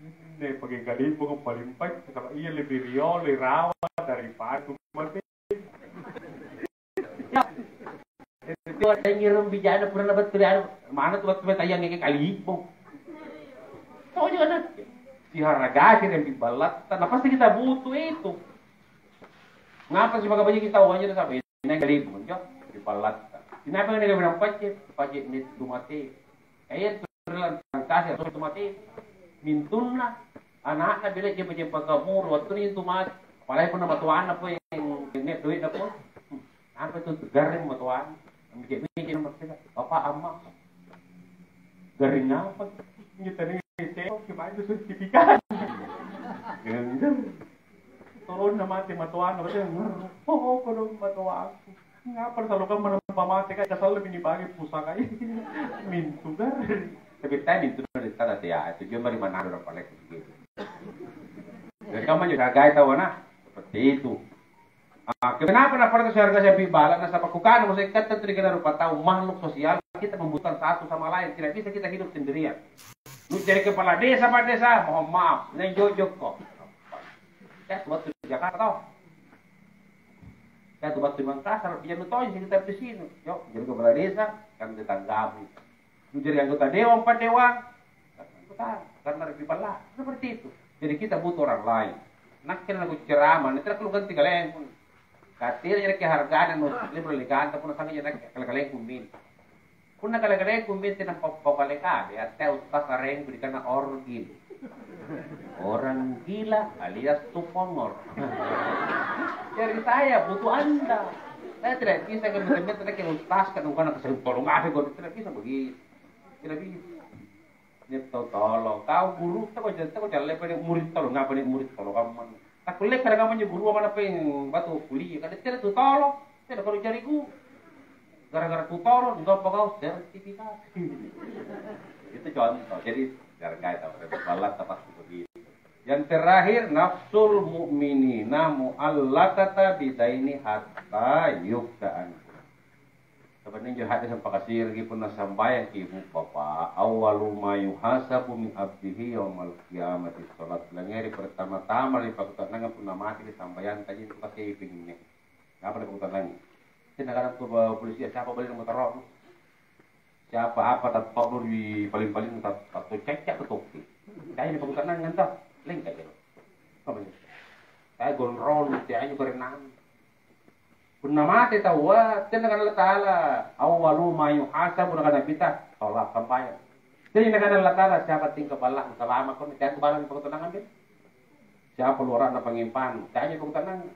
Inne pake kali'bong paling baik, saba' iya lebih riolo, rawa daripada tu mate. Itu ada ngirim bijana pura na battu ri anu, mana tu battu mata yang ngeke kali'bong. Tau juga na. Siharagaki ri ampi' ballatta, na pasti kita butuh itu. Ngapa sih maka banyak kita uangnya sampai ini kali'bong, jo? Ri ballatta. Kenapa ini kami nampak, Cep? Pakai net tu mati. Kaya tu ri lantang kasi, atau tu mati. Mintunna, anakna bela jempa-jempa kamuru, wattunna intu mati. Apalagi punna matoanna pole, nia' doe'na pole. Apa tu garring matoanna. Mike-mike nomor seka. Bapak, Amma. Garring apa? Injo tadi cewek, gimana itu sertifikat? Gengger. Toronna mate matoanna, berarti ngerro. Oh, kodong matoaku. Ngapa selalu kamu nampa mate, Kak? Kasal lebih dibagi pusaka ini. Mintu garring. Tapi tadi mintu dari tata ya, itu dia mari mana orang paling gitu. Jadi kamu juga gagal tahu, nah, seperti itu. Ah, kenapa naparata siharga siampi' balla'? Nasaba' kukana maksudnya, kita tentu dikenal rupa tau, makhluk sosial, kita membutuhkan satu sama lain, tidak bisa kita hidup sendirian. Nu jadi kepala desa, Pak Desa, mohon maaf, neng jojokko. Ya, tu battu di Jakarta, toh. Ya, tu battu di Makassar, biar nu tahu cerita di sini. Yo, jadi kepala desa, kan tetanggamu. Menjadi anggota dewan, Pak Dewan. Anggota, karena lebih balla. Seperti itu. Jadi kita butuh orang lain. Nakke naku ceramah, nanti aku ganti kalengku. Katiri jadi kehargaan nu lebih leganta pun sampai jadi kale-kalengku min. Punna kale-kalengku min tenang pau-pau kale-kale, ya teh ustaz arengku dikana orgil. Orang gila alias tupongor. Jadi saya butuh Anda. Saya tidak bisa ke meter-meter ke ustaz kan bukan kesempolong apa, tidak bisa begitu. Tidak bisa. Nia' tau tolo. Kau guru, teko jale, teko jale pada murid tolo, ngapa nia' murid tolo kamma? Takkulle kada kamma anjo guru mana peng batu kuliah, kada tena tu tolo, tena baru jari guru. Gara-gara tu tolo, nggak apa kau sertifikat. Itu contoh. Jadi, gara-gara itu, balla' pasti begitu. Yang terakhir, nafsul mu'minina mu'allaqata bidaini hatta yukda anhu. Punna injo hadis yang pakasiriki, punna sambayangki, Bu, Bapa, awwalu ma yuhasabu min abdihi yaumal qiyamati sholat. Langngeri pertama-tama ri pakuta'nangang punna mateki sambayang, taji tu kakepingne. Apa ri pakuta'nangi? Tena kadang tu polisi, siapa beli nomor tarong? Siapa apa tatto'nu ri paling-paling tat-, tatto cacca tu toki. Taji ri pakuta'nangang ta, lengka jero. Apa ni? Taji gondrong, taji berenang. Punna mate taua, tena kana Allah Ta'ala, awwalu ma yuhasabu, nakana Nabitta, sholat, sambayang. Jadi nakana Allah Ta'ala, siapa tingkah balla'nu salama, kau nanti aku balang pakutunangan deh. Siapa luarana pangimpan, tanya pakutunangan.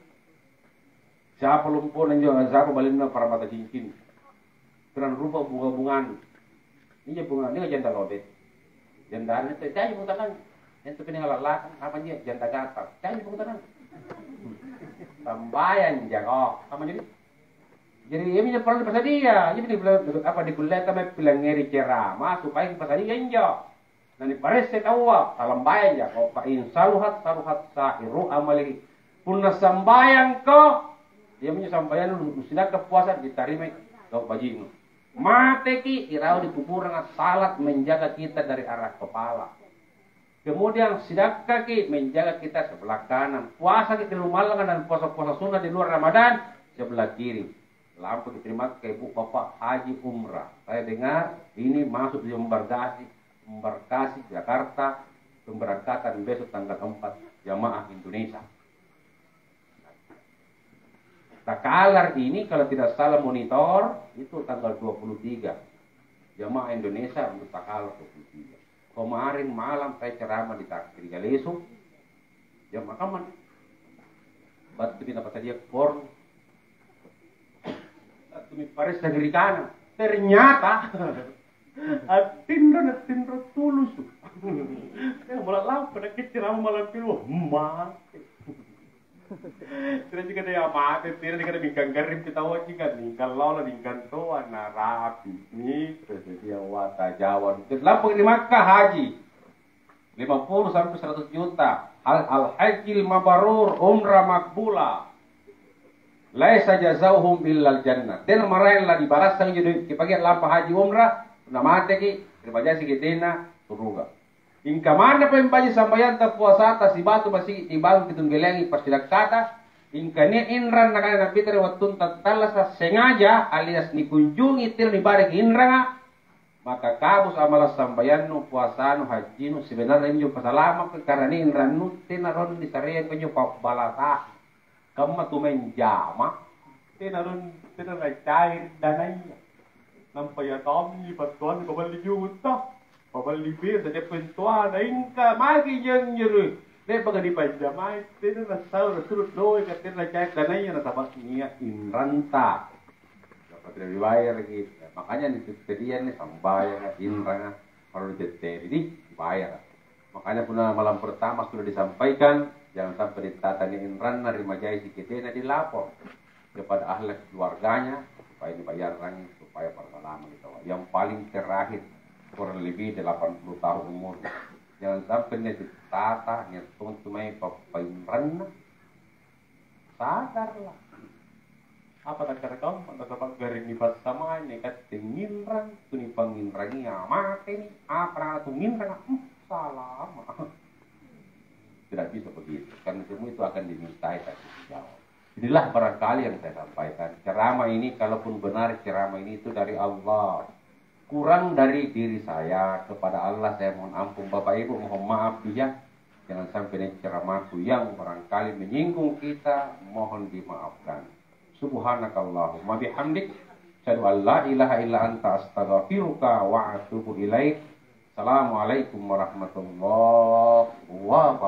Siapa lompona injo, siapa balinna paramata cincin. Terang rupa bunga-bungan. Injo bunga, ini janda lode. Janda anu teh, jaji puntanang. Yang tu pining alalakang, apa dia? Janda gatal. Jaji puntanang. Sambayang jako. Apa jadi? Jadi, iami parallu dipasadia. Jadi, apa dikulleta mai pilangngeri ceramah supaya dipasadia injo. Na niparesse taua, talambayang jako. Fa in saluhat, saluhat sa'iru amalihi. Punna sambayangko, iaminjo sambayang nu, nusinakka puasa ditarimai gau' baji'nu. Mateki, irau di kuburanga, salat menjaga kita dari arah kepala. Kemudian sidakkaki menjaga kita sebelah kanan. Puasaki di rumah dan puasa-puasa sunnah di luar Ramadan sebelah kiri. Lampaki ri Makka, Ibu, Bapak, haji umrah. Saya dengar ini masuk di embarkasi, embarkasi Jakarta, pemberangkatan besok tanggal empat jamaah Indonesia. Takalar ini kalau tidak salah monitor itu tanggal dua puluh tiga. Jamaah Indonesia untuk takalar dua puluh tiga. Kemarin malam saya ceramah di Tak-, di Galesu. Jamaah kaman. Battumi napasadia korn. Battumi paressa ri kana. Ternyata attinro, nattinro tulusu. Eh, mola lampa nakke ceramah malam kedua. Mate. Tena jika dia mate, tena jika mingkang garring kitawa jika mingkang lolo mingkang toa narapi. Ni tersedia wata Jawa. Lampa di Makkah haji. Lima puluh sampai seratus juta. Al, al hajjil mabrur, umrah makbula. Laisa jazauhum illal jannah. Tena maraeng la dibarasang judui kipagia lampa haji umrah, na mateki, ribajasiki tena suruga. Ingka manna pembaji sambayanta, puasata, sibatu masigi timbang kitunggelengi passilakkata, ingka nia inrang nakana Nabi ri wattunta tallasa sengaja alias nikunjungi tena nibareki inranga, maka kabus amalang sambayannu, puasanu, hajjinu, sebenarna injo pasalamaka karena inrannu tena ronni sareang konjo pabbalasa. Kamma tu maeng jama, tena run-, tena nacair danaya. Nampa ia tommi pattuanna paballi juta, paballi bir, saja pentuana, ingka magi janjere. Le'baka nipanjamai, tena nasau nasulu doe, ka tena nacair danaya, nasaba nia inranta. Dapat dibayar lagi. Makanya ni tadian ni sambayang, inranga, kalau ditetteri di bayar. Makanya punna malam pertama sudah disampaikan, jangan sampai ditatani inranna ri majai sikitena, dilapor kepada ahli keluarganya supaya dibayarrangi supaya bersalama gitu. Yang paling terakhir kurang lebih delapan puluh tahun umur. Jangan sampai nia ditata, nia tuntu mai pappainranna. Sadarlah. Apa takkarakamma, nasaba garring nipassamai, nikatte nginrang, tu nipanginrangia mateni, apa na tu nginranga, hmm, salama. Tidak bisa begitu, karena semua itu akan dimintai tanggung jawab. Inilah barangkali yang saya sampaikan. Ceramah ini, kalaupun benar ceramah ini itu dari Allah, kurang dari diri saya, kepada Allah saya mohon ampun. Bapak Ibu, mohon maaf ya, jangan sampai ini ceramahku yang barangkali menyinggung kita, mohon dimaafkan. Subhanakallahumma bihamdik, asyhadu an la ilaha illa anta, astaghfiruka wa atubu ilaik. Assalamualaikum warahmatullahi wabarakatuh.